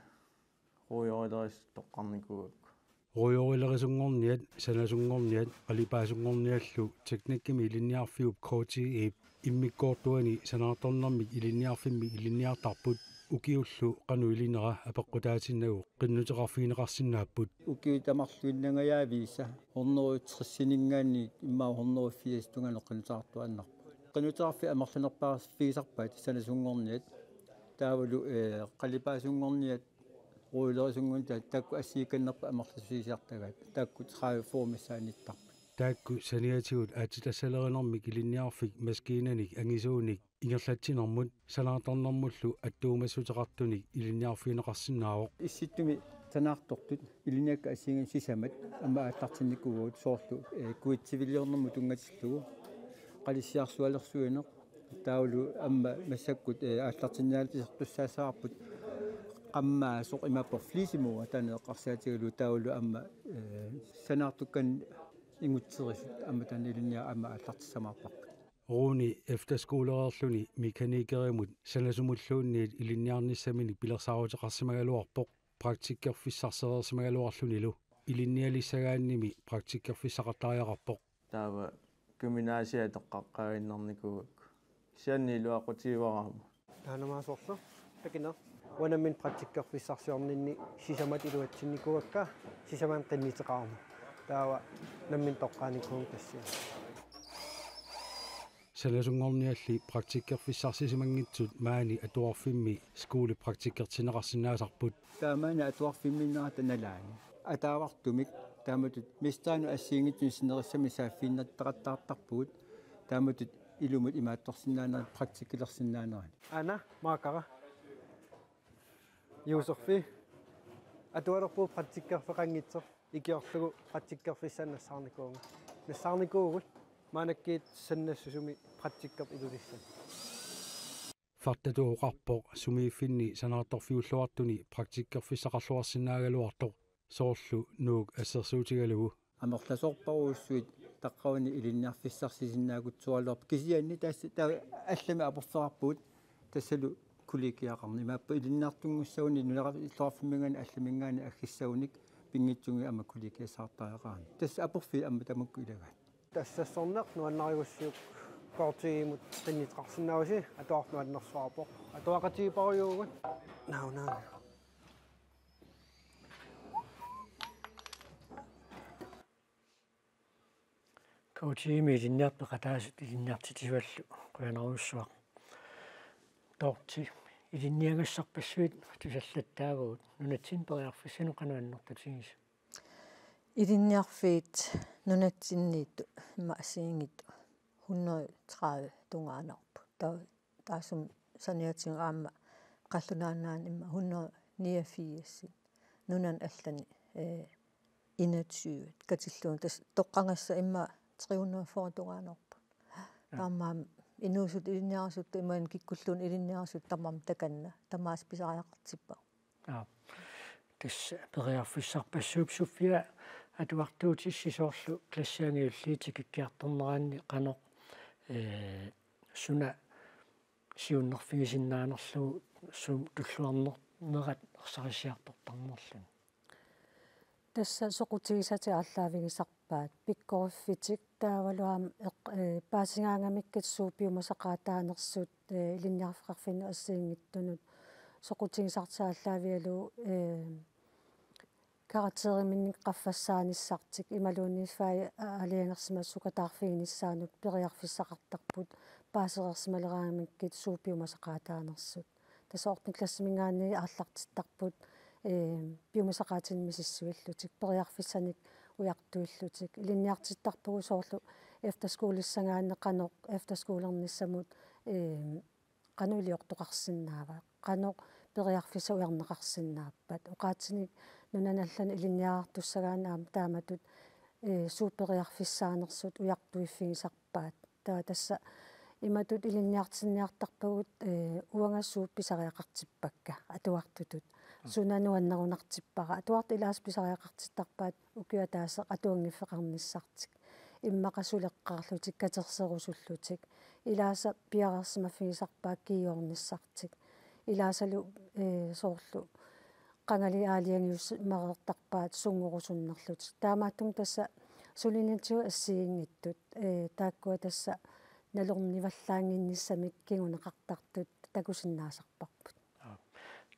ruujorilerisut toqqarnikuuakku. Ruujorilerisunngorniat, sanasunngorniat, qalipaasunngorniallu teknikkimi ilinniarfiup K T E-p immikkoortuani sanaartornermik ilinniarfimmi ilinniartarput, ukiullu qanoq ilinera apeqqutaatinnagu qinnuteqarfigineqarsinnaapput. Ukiut tamarluinnangajaviisa hundrede tressininngaanniit immaqa hundrede firs tungaanut qinnuteqartuaannarpoq. Qinnuteqarfik amerlanerpaaffigisarpaat sanasunngorniat, taavalu, ee, qalipaasunngorniat, ruujorilerisunngorniat, taakku assigikannerput amerlasuusiartagaat, taakku tredive fyrre missaanniittarput. Taakku saniatigut aatsitassalerinermik ilinniarfik maskiinanik angisuunik ingerlatsinermut sanaartornermullu attuumassuteqartunik ilinniarfigineqarsinnaavoq. Issittumi sanaartortut ilinniakkat assigiinngitsut sisamat aamma aallartinnikuuagut, soorlu, ee, kuitsiviliornermut tunngatillugu, qalissiarsualersuineq, taavalu aamma massakkut, ee, aallartinnialertussaassavarput qammaasoq imaappoq fliisimua taanna eqqarsaatigalugu, taavalu aamma, ee, sanaartukkanik ingutserisut aamma taanna ilinniagaq aamma aallartissamaarparput. Runi efterskolereerluni mekanikerimut sanasumulluunniit ilinniarnissaminik pilersaaruteqarsimagaluarpoq, praktikkerfissarsereersimaluarlunilu. Ilinnialissagaannimi praktikkerfissaqartariaqarpoq. Taava gymnasiat toqqaqqaaginnarnikuugakku. Kisianni iluaqutigivara aamma. Taanamaasorlu takineq. Uanga nammineq praktikkerfissarsiorninni sisamat iluatsinnikuuakka, sisamat qinnuteqarama. Taava nammineq toqqaanikuuvunga tassa. Sanasunngornialli praktikkerfissarsimanngitsut maani atuarfimmi skolepraktikkertinneqarsinnaasarput. Taava maani atuarfimmiinnerata nalaani ataavartumik taamatut mesterinut assigiinngitsunik sinerissami saaffiginnattaqattaartarpugut, taamatut ilumut imaattorsinnaanerit praktikkilersinnaaneranni. Anna, maakara. Juuserfi. Atualerpugut praktikkerfeqanngitsoq, ikiorlugu praktikkerfissanik nassaarnikuuvunga. Nassaarnikuuvugut, maannakkut sannassusumi praktikkerput Ilulissani. Fartatut oqarpoq sumiiffinni sanaartorfiulluartuni praktikkerfissaqarluarsinnaagaluartoq, soorlu Nuuk assersuutigalugu. Amerlasoorparujussuit taqqavani ilinniarfissarsisinnaagutsuaraluarput, kisianni tassa taava allamik aporfeqarpugut, tassalu kollegiaqarneq. Imaappoq ilinniartunngussaguni nunaqar-, illoqarfimminngaanniit allaminngaanniit aggissagunik pinngitsunik aamma kollegiassaartariaqarami. Tassa aporfiit aamma tamakku ilagaat. Tassassorneq nuannarigussiuk K T-mut qinnuteqarsinnaavusi atuartoq nuannersuarpoq. Atuaqatigiipparujuugut. Nau, nau. K T-mi ilinniartut peqataasut ilinniartitsisuallu qujanarujussuaq. Dorthe, ilinniagassarpassuit tusallattaavagut, nunatsinni periarfissanut qanoq annertutigisoq? Ilinniarfiit nunatsinniittut immaqa assigiinngitsut hundrede tredive tungaanarput. Taava taassuma saniatigut aamma qallunaat nunaanni immaqa hundrede niogfirs, nunani allani, eh, enogtyve katillugu, tassa toqqagassat immaqa tre hundrede fyrre tungaanarput. Ja. Taamaammat inuusuttut ilinniartut imaluunniit kikkulluunniit ilinniartut tamarmik takanna tamaasa pisariaqartippagut. Aap. Tassa periarfissarpassuupput. Sofia, atuartuutissi soorlu klassit angajulliit tikikkiartorneranni qanoq, ee, suna siunnerfigisinnaanerlugu, sumut tulluarnerat ersarissiartortarnerluni? Tassa soqutigisatik aallaavigisarpaat, pikkoriffitik taavalu aamma eq-, ee, paasigaangamikkit suut piumasaqaataanersut, ee, ilinniarfeqarfinnut assigiinngitsunut, soqutigisartik aallaavigalugu, ee, karakteriminnik qaffassaanissartik imaluunniit fagit aalajangersimasut sukataarfiginissaannut periarfissaqartarput, paasereersimaleraangamikkit suut piumasaqaataanersut. Tassa ottende klassiminngaanniit aallartittarput, ee, piumasaqaatinik misissuillutik, periarfissanik ujartuillutik. Ilinniartittarpugut soorlu efterskolissagaanni qanoq efterskolernissamut, ee, qanoq iliortoqarsinnaava, qanoq periarfissat ujarneqarsinnaappat. Oqaatsinik nunanit allanit ilinniartussagaanni aamma taamatut, ee, suut periarfissaanersut ujartuiffigisarpaat. Taava tassa imatut ilinniartinniartarpagut, ee, uanga suut pisariaqartippakka atuartutut. Mm. Suna nuannerunartippara. Atuartut ilaasa pisariaqartittarpaat ukiup ataaseq atuanngiffeqarnissartik. Immaqa suleqqaarlutik, katerserusullutik. Ilaasa piareersimaffigisarpaat kiiornissartik. Ilaasalu, ee, soorlu qangali aalajangiussimareertarpaat sunngorusunnerlutik. Taamaattumik tassa suliniutigut assigiinngitsut, ee, taakkua tassa nalornivallaannginnissamik kinguneqartartut takusinnaasarparput. Aap.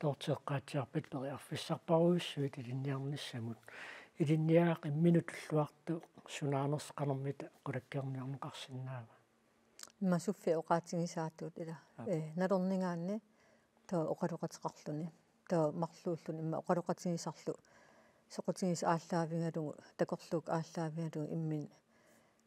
Dorthe, eqqaatsiarpat periarfissarparujussuit ilinniarnissamut. Ilinniagaq imminut tulluartoq sunaanersoq qanormita qulakkeerniarneqarsinnaava? Immaqa Sofia oqaatigisaatut ila. Aap. Ee, nalornigaanni taava oqaloqateqarluni. Taava marluulluni immaqa oqaloqatigisarlu soqutigisat aallaavigalugu, takorluukkut aallaavigalugu imminut.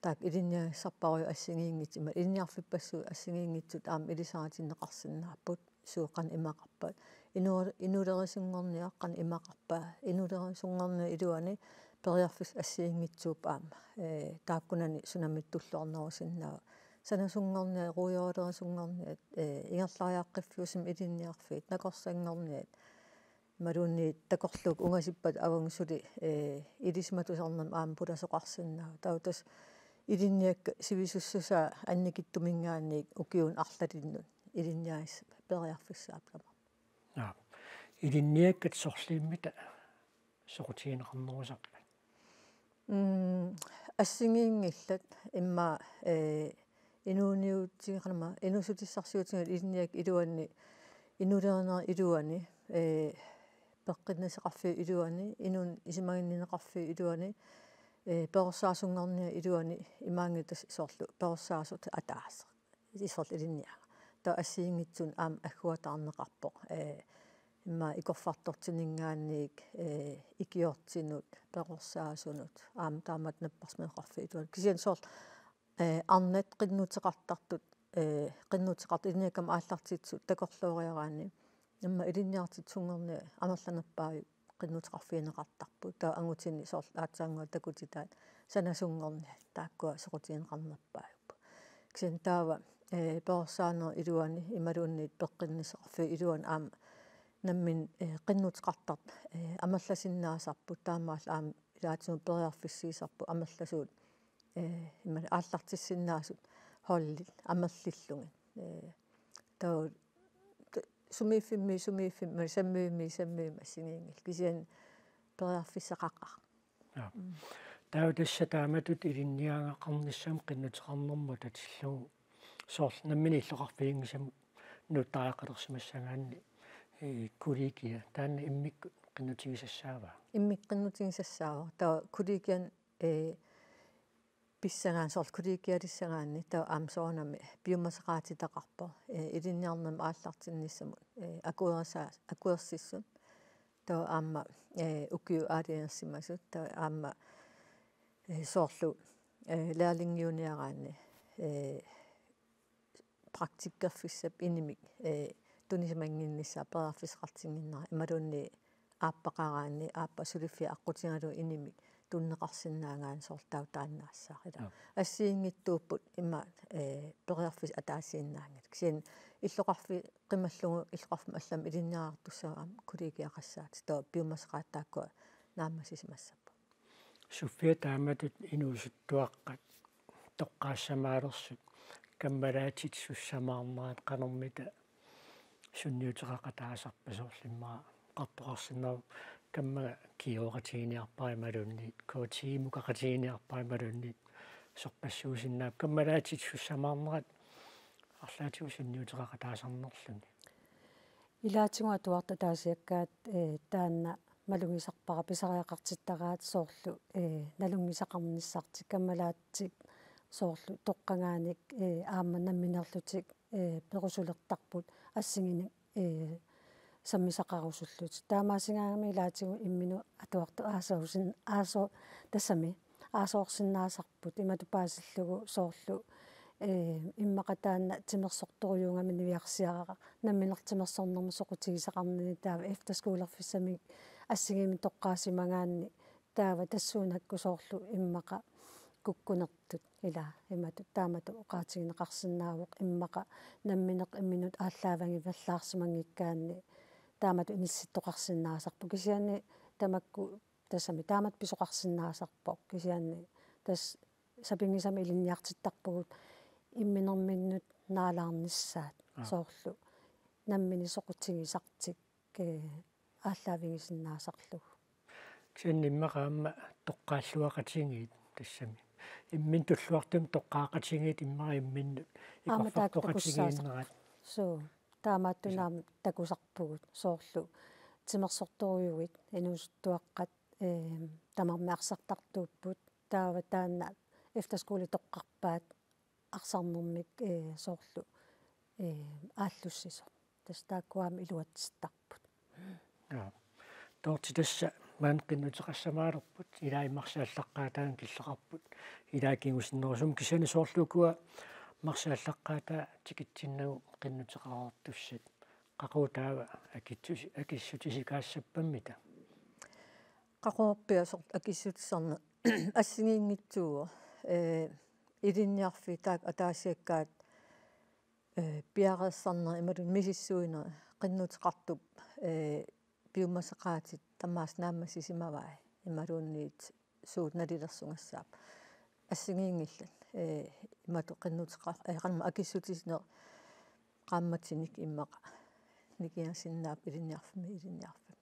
Taakku ilinniagassarparujuit assigiinngitsut, immaqa ilinniarfippassuit assigiinngitsut aamma ilisaritinneqarsinnaapput, suut qanoq imaqarpat. Inu-, inuulerisunngorniat qanoq imaqarpai. Inuulerisunngorniap iluani periarfissat assigiinngitsuupput aamma. Ee, taakkunani sunamita tulluarnerusinnaava. Sanasunngorniat, ruujorerisunngorniat, ee, ingerlariaqqiffiusumi ilinniarfiit, nakorsanngorniat. Imaluunniit takorluukkut ungasippat avagut suli, ee, ilisimatusarnermik aamma pulasoqarsinnaavoq. Taava tassa ilinniakkat sivisussusaa annikitsuminngaanniit ukiunut arlalinnut ilinniagaq periarfissaapput tamarmik. Aap. Ilinniakkat sorliimmita soqutigineqarnerusarpat? Mm, assigiinngillat immaqa, ee, inuuniutigineqarama, inuussutissarsiutigineqarama ilinniakkap iluani, inuulerinerata iluani, ee, peqqinnissaqarfiup iluani, inunnut isumaginninneqarfiup iluani, ee, perorsaasunngorniap iluani imaanngitsoq soorlu perorsaasut ataaseq. Isorlu ilinniagaq. Taava assigiinngitsunik aamma agguataarneqarpoq. Ee, immaqa ikorfartortuninngaanniit, ee, ikiortinut, perorsaasunut, aamma taamatut napparsimaneqarfiup iluani. Kisianni soorlu, ee, arnat qinnuteqartartut, ee, qinnuteqartut ilinniakkamut aallartitsisut takorlooriaraanni. Immaqa ilinniartitsisunngorniat amerlanerpaavik qinnuteqarfigineqartarput. Taava angutini soorlu aatsaannguaq takutitaat sanasunngorniat taakkua soqutigineqarnerpaajupput. Kisianni taava, ee, perorsaanerup iluani imaluunniit peqqinnissaqarfiup iluani aamma nammineq, ee, qinnuteqartartut, ee, amerlasinnaasarput, taamaalilluni aamma ilaatigut periarfissiisarput amerlasuut, ee, imaluunniit aallartissinnaasut holdit amerlillugit. Ee, taava t-, sumiiffimmi, sumiiffimmi, sammiimmi, sammiimmi assigiinngillat. Kisianni periarfissaqaqaaq. Ja. Mm. Taava tassa taamatut ilinniagaqarnissamut qinnuteqarnermut atatillugu soorlu nammineq illoqarfiginngisamut nuuttariaqalersimassagaanni, ee, kollegia taanna immikkut qinnutigisassaava? Immikkut qinnutigisassaavoq. Taava kollegiani, ee, pissagaanni soorlu kollegialissagaanni taava aamma soorunami piumasaqaatitaqarpoq, ee, ilinniarnermut aallartinnissamut, ee, akuersaa-, akuersissut. Taava aamma, ee, ukiut aalajangersimasut, taava aamma, ee, soorlu, ee, lærlingiuniaraanni, ee, praktikkerfissap inimik, ee, tunisimannginnissaa periarfissaqartinnginnera imaluunniit aappaqaraanni, aappa suliffia aqqutigalugu inimik tunineqarsinnaagaanni soorlu taava taannaassaaq ilaa. Joo. Assigiinngitsuupput ima, ee, periarfissat ataasiinnaanngillat. Kisianni illoqarfik qimallugu illoqarfimmi allamik ilinniartussagami kollegiaqassaatit, taava piumasaqaatit taakkua naammassisimassapput. Sofia, taamatut inuusuttuaqqat toqqaassamaalersutit, kammalaatit sussamaarnerat qanormita sunniuteqaqataasarpa? Soorlu immaqa oqartoqarsinnaavoq kammaga Geoqatiginiarpara imaluunniit K T-mukaqatiginiarpara imaluunniit sorpassuusinnaapput, kammalaatit sussamaarnerat arlaatigut sunniuteqaqataasarnerluni. Ilaatigut atuartut ataasiakkaat, ee, taanna malugisarpara pisariaqartittaraat soorlu, ee, nalunngisaqarnissartik, kammalaatit soorlu toqqagaanik, ee, aamma namminerlutik, ee, perusulertarput assigiinnik, ee, sammisaqarusullutik. Taamaasigaangami ilaatigut imminut atuartut aasoosin-, aasoo-, tassami aasoorsinnaasarput imatut paasillugu soorlu, ee, immaqa taanna timersortorujuugami niviarsiaraq nammineq timersornermut soqutigisaqarnini, taava efterskolerfissamik assigiimmik toqqaassimagaanni taava tassuunakkut soorlu immaqa kukkunertut ilaa imatut taamatut oqaatigineqarsinnaavoq immaqa nammineq imminut aallaavigivallaarsimanngikkaanni taamatut inissittoqarsinnaasarpoq, kisianni tamakku tassami taamatut pisoqarsinnaasarpoq, kisianni tassa sapinngisamik ilinniartittarpugut imminerminnut naalaarnissaat. Aa. Soorlu nammineq soqutigisartik, ee, aallaavigisinnaasarlugu. Kisianni immaqa aamma toqqaalluaqatigiit tassami. Imminut tulluartumik toqqaaqatigiit immaqa imminnut aamma taakku ikorfartoqatigiinnerat takussaasarput. Suu, taamaattunik aamma takusarpugut soorlu timersortorujuit inuusuttuaqqat, ee, tamarmik arsartartuupput. Taava taanna efterskole toqqarpaat arsarnermik, ee, soorlu, ee, aallussisoq. Tassa taakkua aamma iluatsittarput. Joo. Dorthe, tassa maanna qinnuteqassamaalerput, ilaa immarsaallaqqaataani killeqarput, ilaa kingusinnerusumik, kisianni soorlu ukua immarsaallaqqaataa tikitsinnagu qinnuteqareertussat, qaqugu taava akitsusi-, akissutisikaassappamita? Qaqugorpiaq soorlu akissutisarneq assigiinngitsuuvoq, ee, ilinniarfiit taakku ataasiakkaat, ee, piareersarneq imaluunniit misissuineq qinnuteqartup, ee, piumasaqaatit tamaasa naammassisimavai imaluunniit suut nalilersugassaapput. Assigiinngillat, ee, imatut qinnuteqa-, ee, qanormaa akissutisineq qaammatini immaqa nikingasinnaavoq ilinniarfimmi ilinniarfimmi.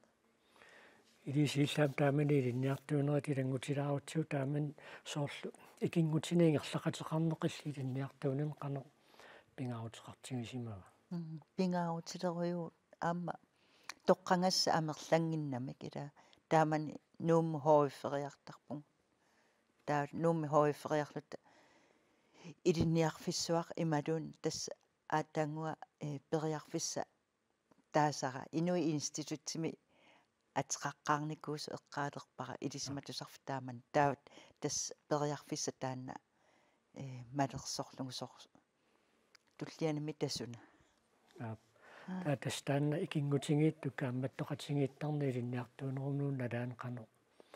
Ilissilu aamma taamani ilinniartuunerit ilanngutilaarutsigu, taamani soorlu ikinngutinik ingerlaqateqarneq illit ilinniartuunini qanoq pingaaruteqartigisimava? Mm, pingaarutilerujuuvoq aamma toqqagassat amerlannginnamik, ilaa taamani Nuummut H F-eriartarpunga. Taava Nuummi H F-eriarluta ilinniarfissuaq imaluunniit tassa aatsaannguaq, ee, periarfissaq taasara Inuit Institutimi ateqaqqaarnikuusoq eqqaalerpara Ilisimatusarfik taamani. Taava tassa periarfissaq taanna, ee, malersorlugu soor-, tullianimi tasuna. Aap. Aa. Taava tassa taanna ikinngutigiittut kaammattoqatigiittarneq ilinniartuunerup nalaani qanoq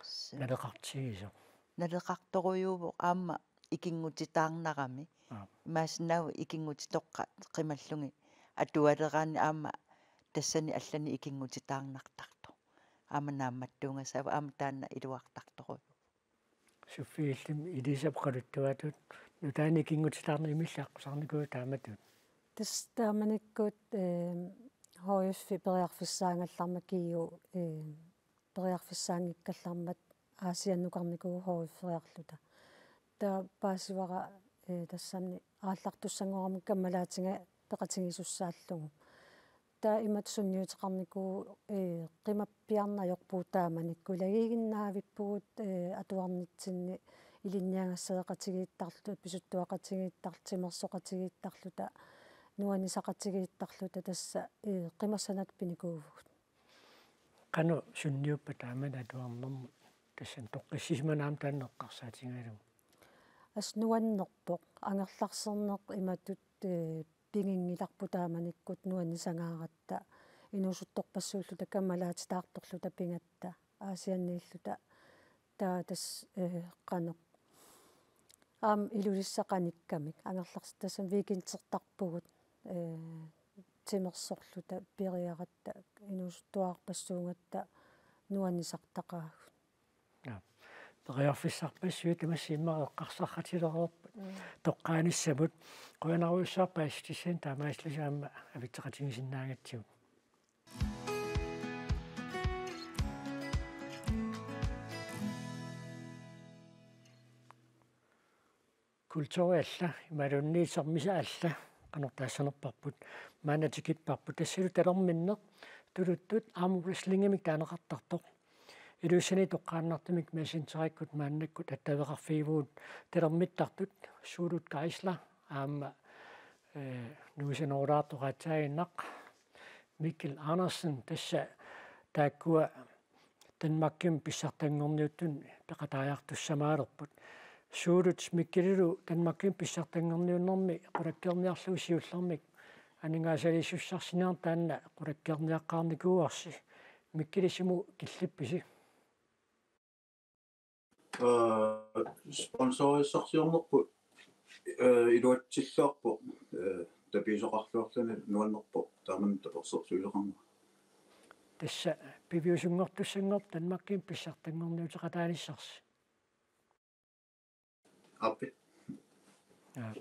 Suu. Naleqartigisoq. Naleqartorujuuvoq aamma ikinngutitaarnarami. Aap. Imaassinnaavoq ikinngutitoqqat qimallugit atualeraanni aamma tassani allani ikinngutitaarnartartoq. Aamma naammattuugassaavoq, aamma taanna iluartartorujuuvoq. Sofie, illimmi Ilisap oqaluttuatut nutaanik ikinngutitaarneq imilli aqqusaarnikuuit taamatut? Tassa taamanikkut, ee, H F-i periarfissaagallarmat G U, ee, periarfissaanngikkallarmat Aasiannukarnikuuvoq H F-eriarluta. Taava paasivara, eh, tassani aallartussanngoramik kammalaatiga peqatigisussaallugu. Taava imatut sunniuteqarnikuuvoq, eh, qimappiarneq ajorpugut taamanikkut. Ilagiiginnaavippugut, eh, atuarnitsinni ilinniagassareqatigiittarluta, pisuttuaqatigiittarluta, timersoqatigiittarluta, nuannisaqatigiittarluta, tassa, eh, qimassanata pinikuuvugut. Qanoq sunniuppat taamani atuarnermut, tassani toqqissisimaneq aamma taanna eqqarsaatigalugu? Assut nuannerpoq, angerlarserneq imatut, eh, piginngilarput taamanikkut nuannisangaaratta, inuusuttorpassuulluta kammalaatitaartorluta pigatta, Aasianniilluta, taava tassa, eh, qanoq. Aamma Ilulissat qanikkamik, angerlarsi-, tassami weekendertarpugut, eh, timersorluta, piriaratta, inuusuttuararpassuugatta nuannisartaqaagut. Ja. Periarfissarpassuit tamassi immaqa eqqarsartitsereerput. Mm. Toqqaanissamut. Qujanarujussuaq paasissutissat taamaasillusi aamma avitseqatigisinnaagatsigut. Kulturi alla, imaluunniit sermisaq alla, qanoq taassanerparput, maanna tikipparput, tassalu talerminneq, tuluttut arm wrestlingimik taaneqartartoq. Ilulissani toqqaannartumik Messengerikkut maannakkut attaveqarfigivugut talermittartut, Suulut Geisler, aamma, eh, nuisanerulaartoq qaatsaaginnaq, Mikkel Andersen, tassa taakkua Danmarkimi pissartanngorniuttuni peqataajartussamaalerput. Suulut Mikkelilu Danmarkimi pissartanngorniunnermi qulakkeerniarlugu siullermik aningaasaliissutissarsiniarneq taanna qulakkeerniaqqaarnikuuarsi. Mikkel, isimut killippisi? Ee, sponsorissarsiornerput, ee, iluatsilluarpoq, ee, tapiisoqarluarluni nuannerpoq taamani tapersersuisoqarnera. Tassa piviusunngortussanngorpoq Danmarkimi pissartanngorniuteqataanissarsi. Aappi. Aap.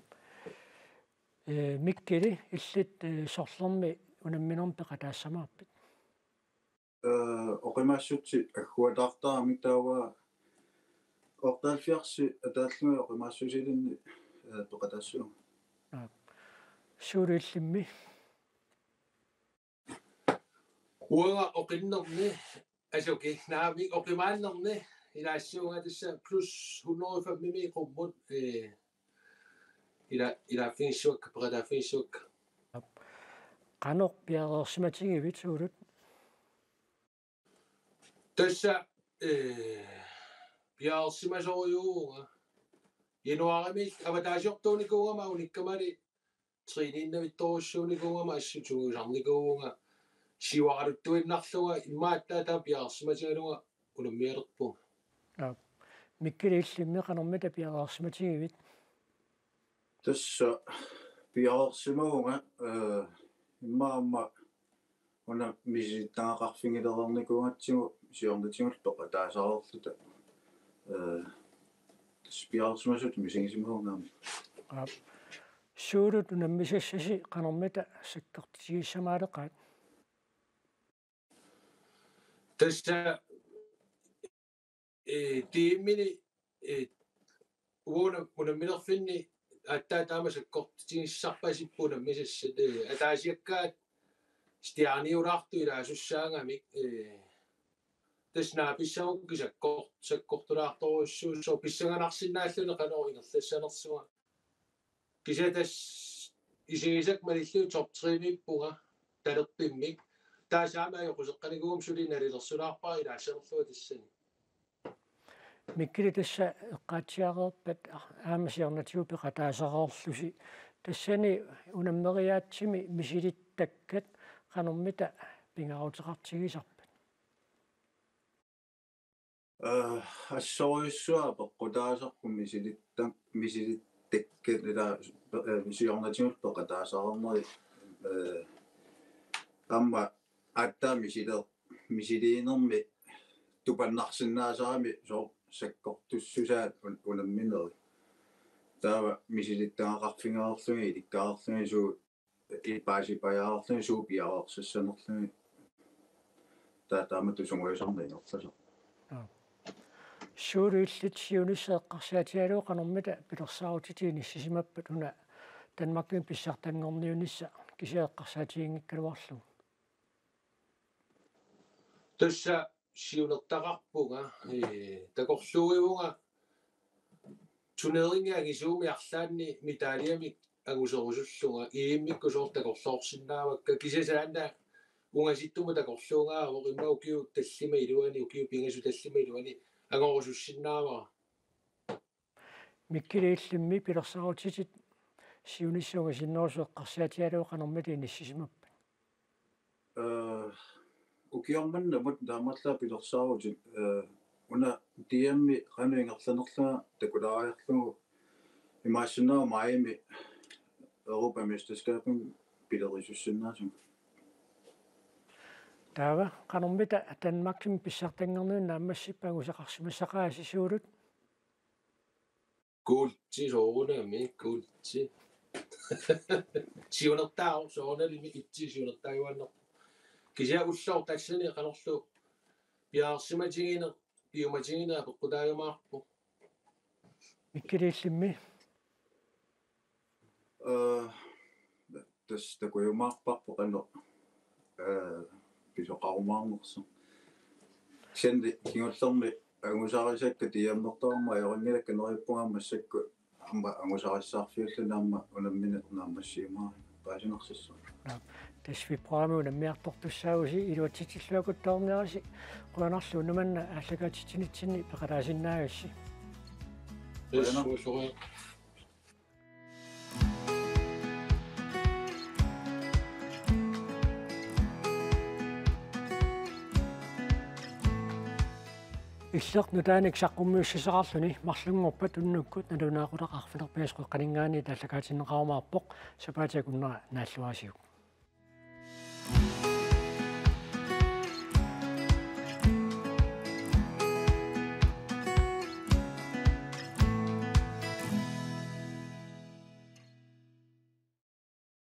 Ee, Mikkeli, illit, ee, sorlermi unamminermi peqataassamaarpit? Ee, oqimaassutsit agguataartaramik, taava otteoghalvfjerds ataallunga oqimaassusilinni, ee, peqataassavunga. Aap. Suulut, illimmi? Uanga oqinnerni, asuki, naamik, oqimaannerni ilaassavunga, tassa plus hundrede og fem-imi qummut, ee, ila-, ilaaffigissavakka, peqataaffigissavakka. Qanoq piareersimatigivit, Suulut? Tassa, ee, piareersimasorujussuuvunga. Januaarimi avataasiortuunikuugama unikkamali træniinnavittorujussuunikuugama assut sungiusarnikuuvunga, siuaraluttuinnarlunga, immaqa aatsaat taava piareersimatigalunga unammialerpunga. Aap. Mikkeli, illimmi, qanormita piareersimatigivit? Tassa piareersimavunga, ee, immaqa aamma una misilittagaqarfigilereernikuugatsigu siornatigullu peqataasareerluta. Ee, tassa piareersimasutut misigisimavunga aamma. Aap. Suulut, unammisassasi qanormita sakkortutigissamaaleqaat? Tassa, ee, tiimini, ee, uanga unamminerfinni aatsaat taama sakkortutigissarpasippoq unammisassat, ee, ataasiakkaat stjerniulaartut ilaasussaagami, ee, tassa naapissagukkit sakkor-, sakkortulaartorujussuussooq, pissanganarsinnaalluni qanoq ingerlassanersunga. Kisianni tassa isigisakka malillugit top tre-miippunga talerpimmik. Taava aamma ajoquseqqanikuugama suli nalilersulaarpara ilaassanerlunga tassani. Mikkeli, tassa eqqaatsiareerpat aamma siornatigut peqataasareerlusi. Tassani unammeriaatsimi misilittakkat qanormita pingaaruteqartigisarpat? Ee, assorujussuaq peqqutaasarpoq misilitta-, misilittakkat, ila, ee, siornatigut peqataasareerneri, ee, aamma aatsaat misile-, misiliinermi tupannarsinnaasarami soorlu sakkortussusaat un-, unamminerit. Taava misilittagaqarfigereerlugit, ilikkareerlugit suut, ipaasipajaarluni suut piareersassanerlugit. Taava taamatut sungiusarneq ingerlasoq. Aap. Suuliillit siunissaq eqqarsaatigalugu qanormita pilersaarutit inissisimappat una Danmarkimi pissartanngorniunissaq kisianni eqqarsaatiginngikkaluarlugu? Tassa siunertaqarpunga, ee, takorluuivunga turneringi angisuumik arlaanni medaljemik anguserusullunga, E M-ikkut soorlu takorloorsinnaavakka, kisianni aamma ungasittumut takorluugaavoq, immaqa ukiut tallimat iluanni, ukiut pingasut tallimat iluanni angorusussinnaavara. Mikkel Egedemmi pilersaarutitit siunissaq ungasinnerusoq eqqarsaatigalugu qanormita inissisimappat? Ee, ukioq manna aamma taamaallaat pilersaarutit, ee, una D M-i qanoq ingerlanerlunga takulaariarlugu imaassinnaavoq maajimi Europamesterskabimi pilerisussinnaasugut. Taava qanormita Danmarkimi pissartanngorniunneq naammassippat, anguseqarsimassaqaasi suulut? Kuulti soorunami, kuulti. Siunertaavoq soorunalimi itsi siunertaajuaannarpoq. Kisianni ulloq tassani qanorlu piareersimatigineq, piumatigineq apeqqutaajumaarpoq. Mikkel Egedemmi. Ee, tassa takujumaarparput qanoq, ee, pisoqarumaarnersoq. Kisianni kingullermi angusarisakka D M-ertarama ajorinngilakka, neriuppunga massakkut aamma angusarissaarfiulluni aamma unammineq naammassiumaarput, paasinarsissaaq. Tassa programmi unammiartortussaavusi, iluatsitsilluakkuttoorniarisi, qujanarlu una manna aallakaatitsinitsinni peqataasinnaagassi. Qujanaq. Illit nutaanik saqqummiussisaqarluni marlunngorpat unnukkut nalunaaqutaq arfineq-pingasut qeqqaninngaanniit aallakaatinneqarumaarpoq, sapaatip akunnera naalluarisiuk.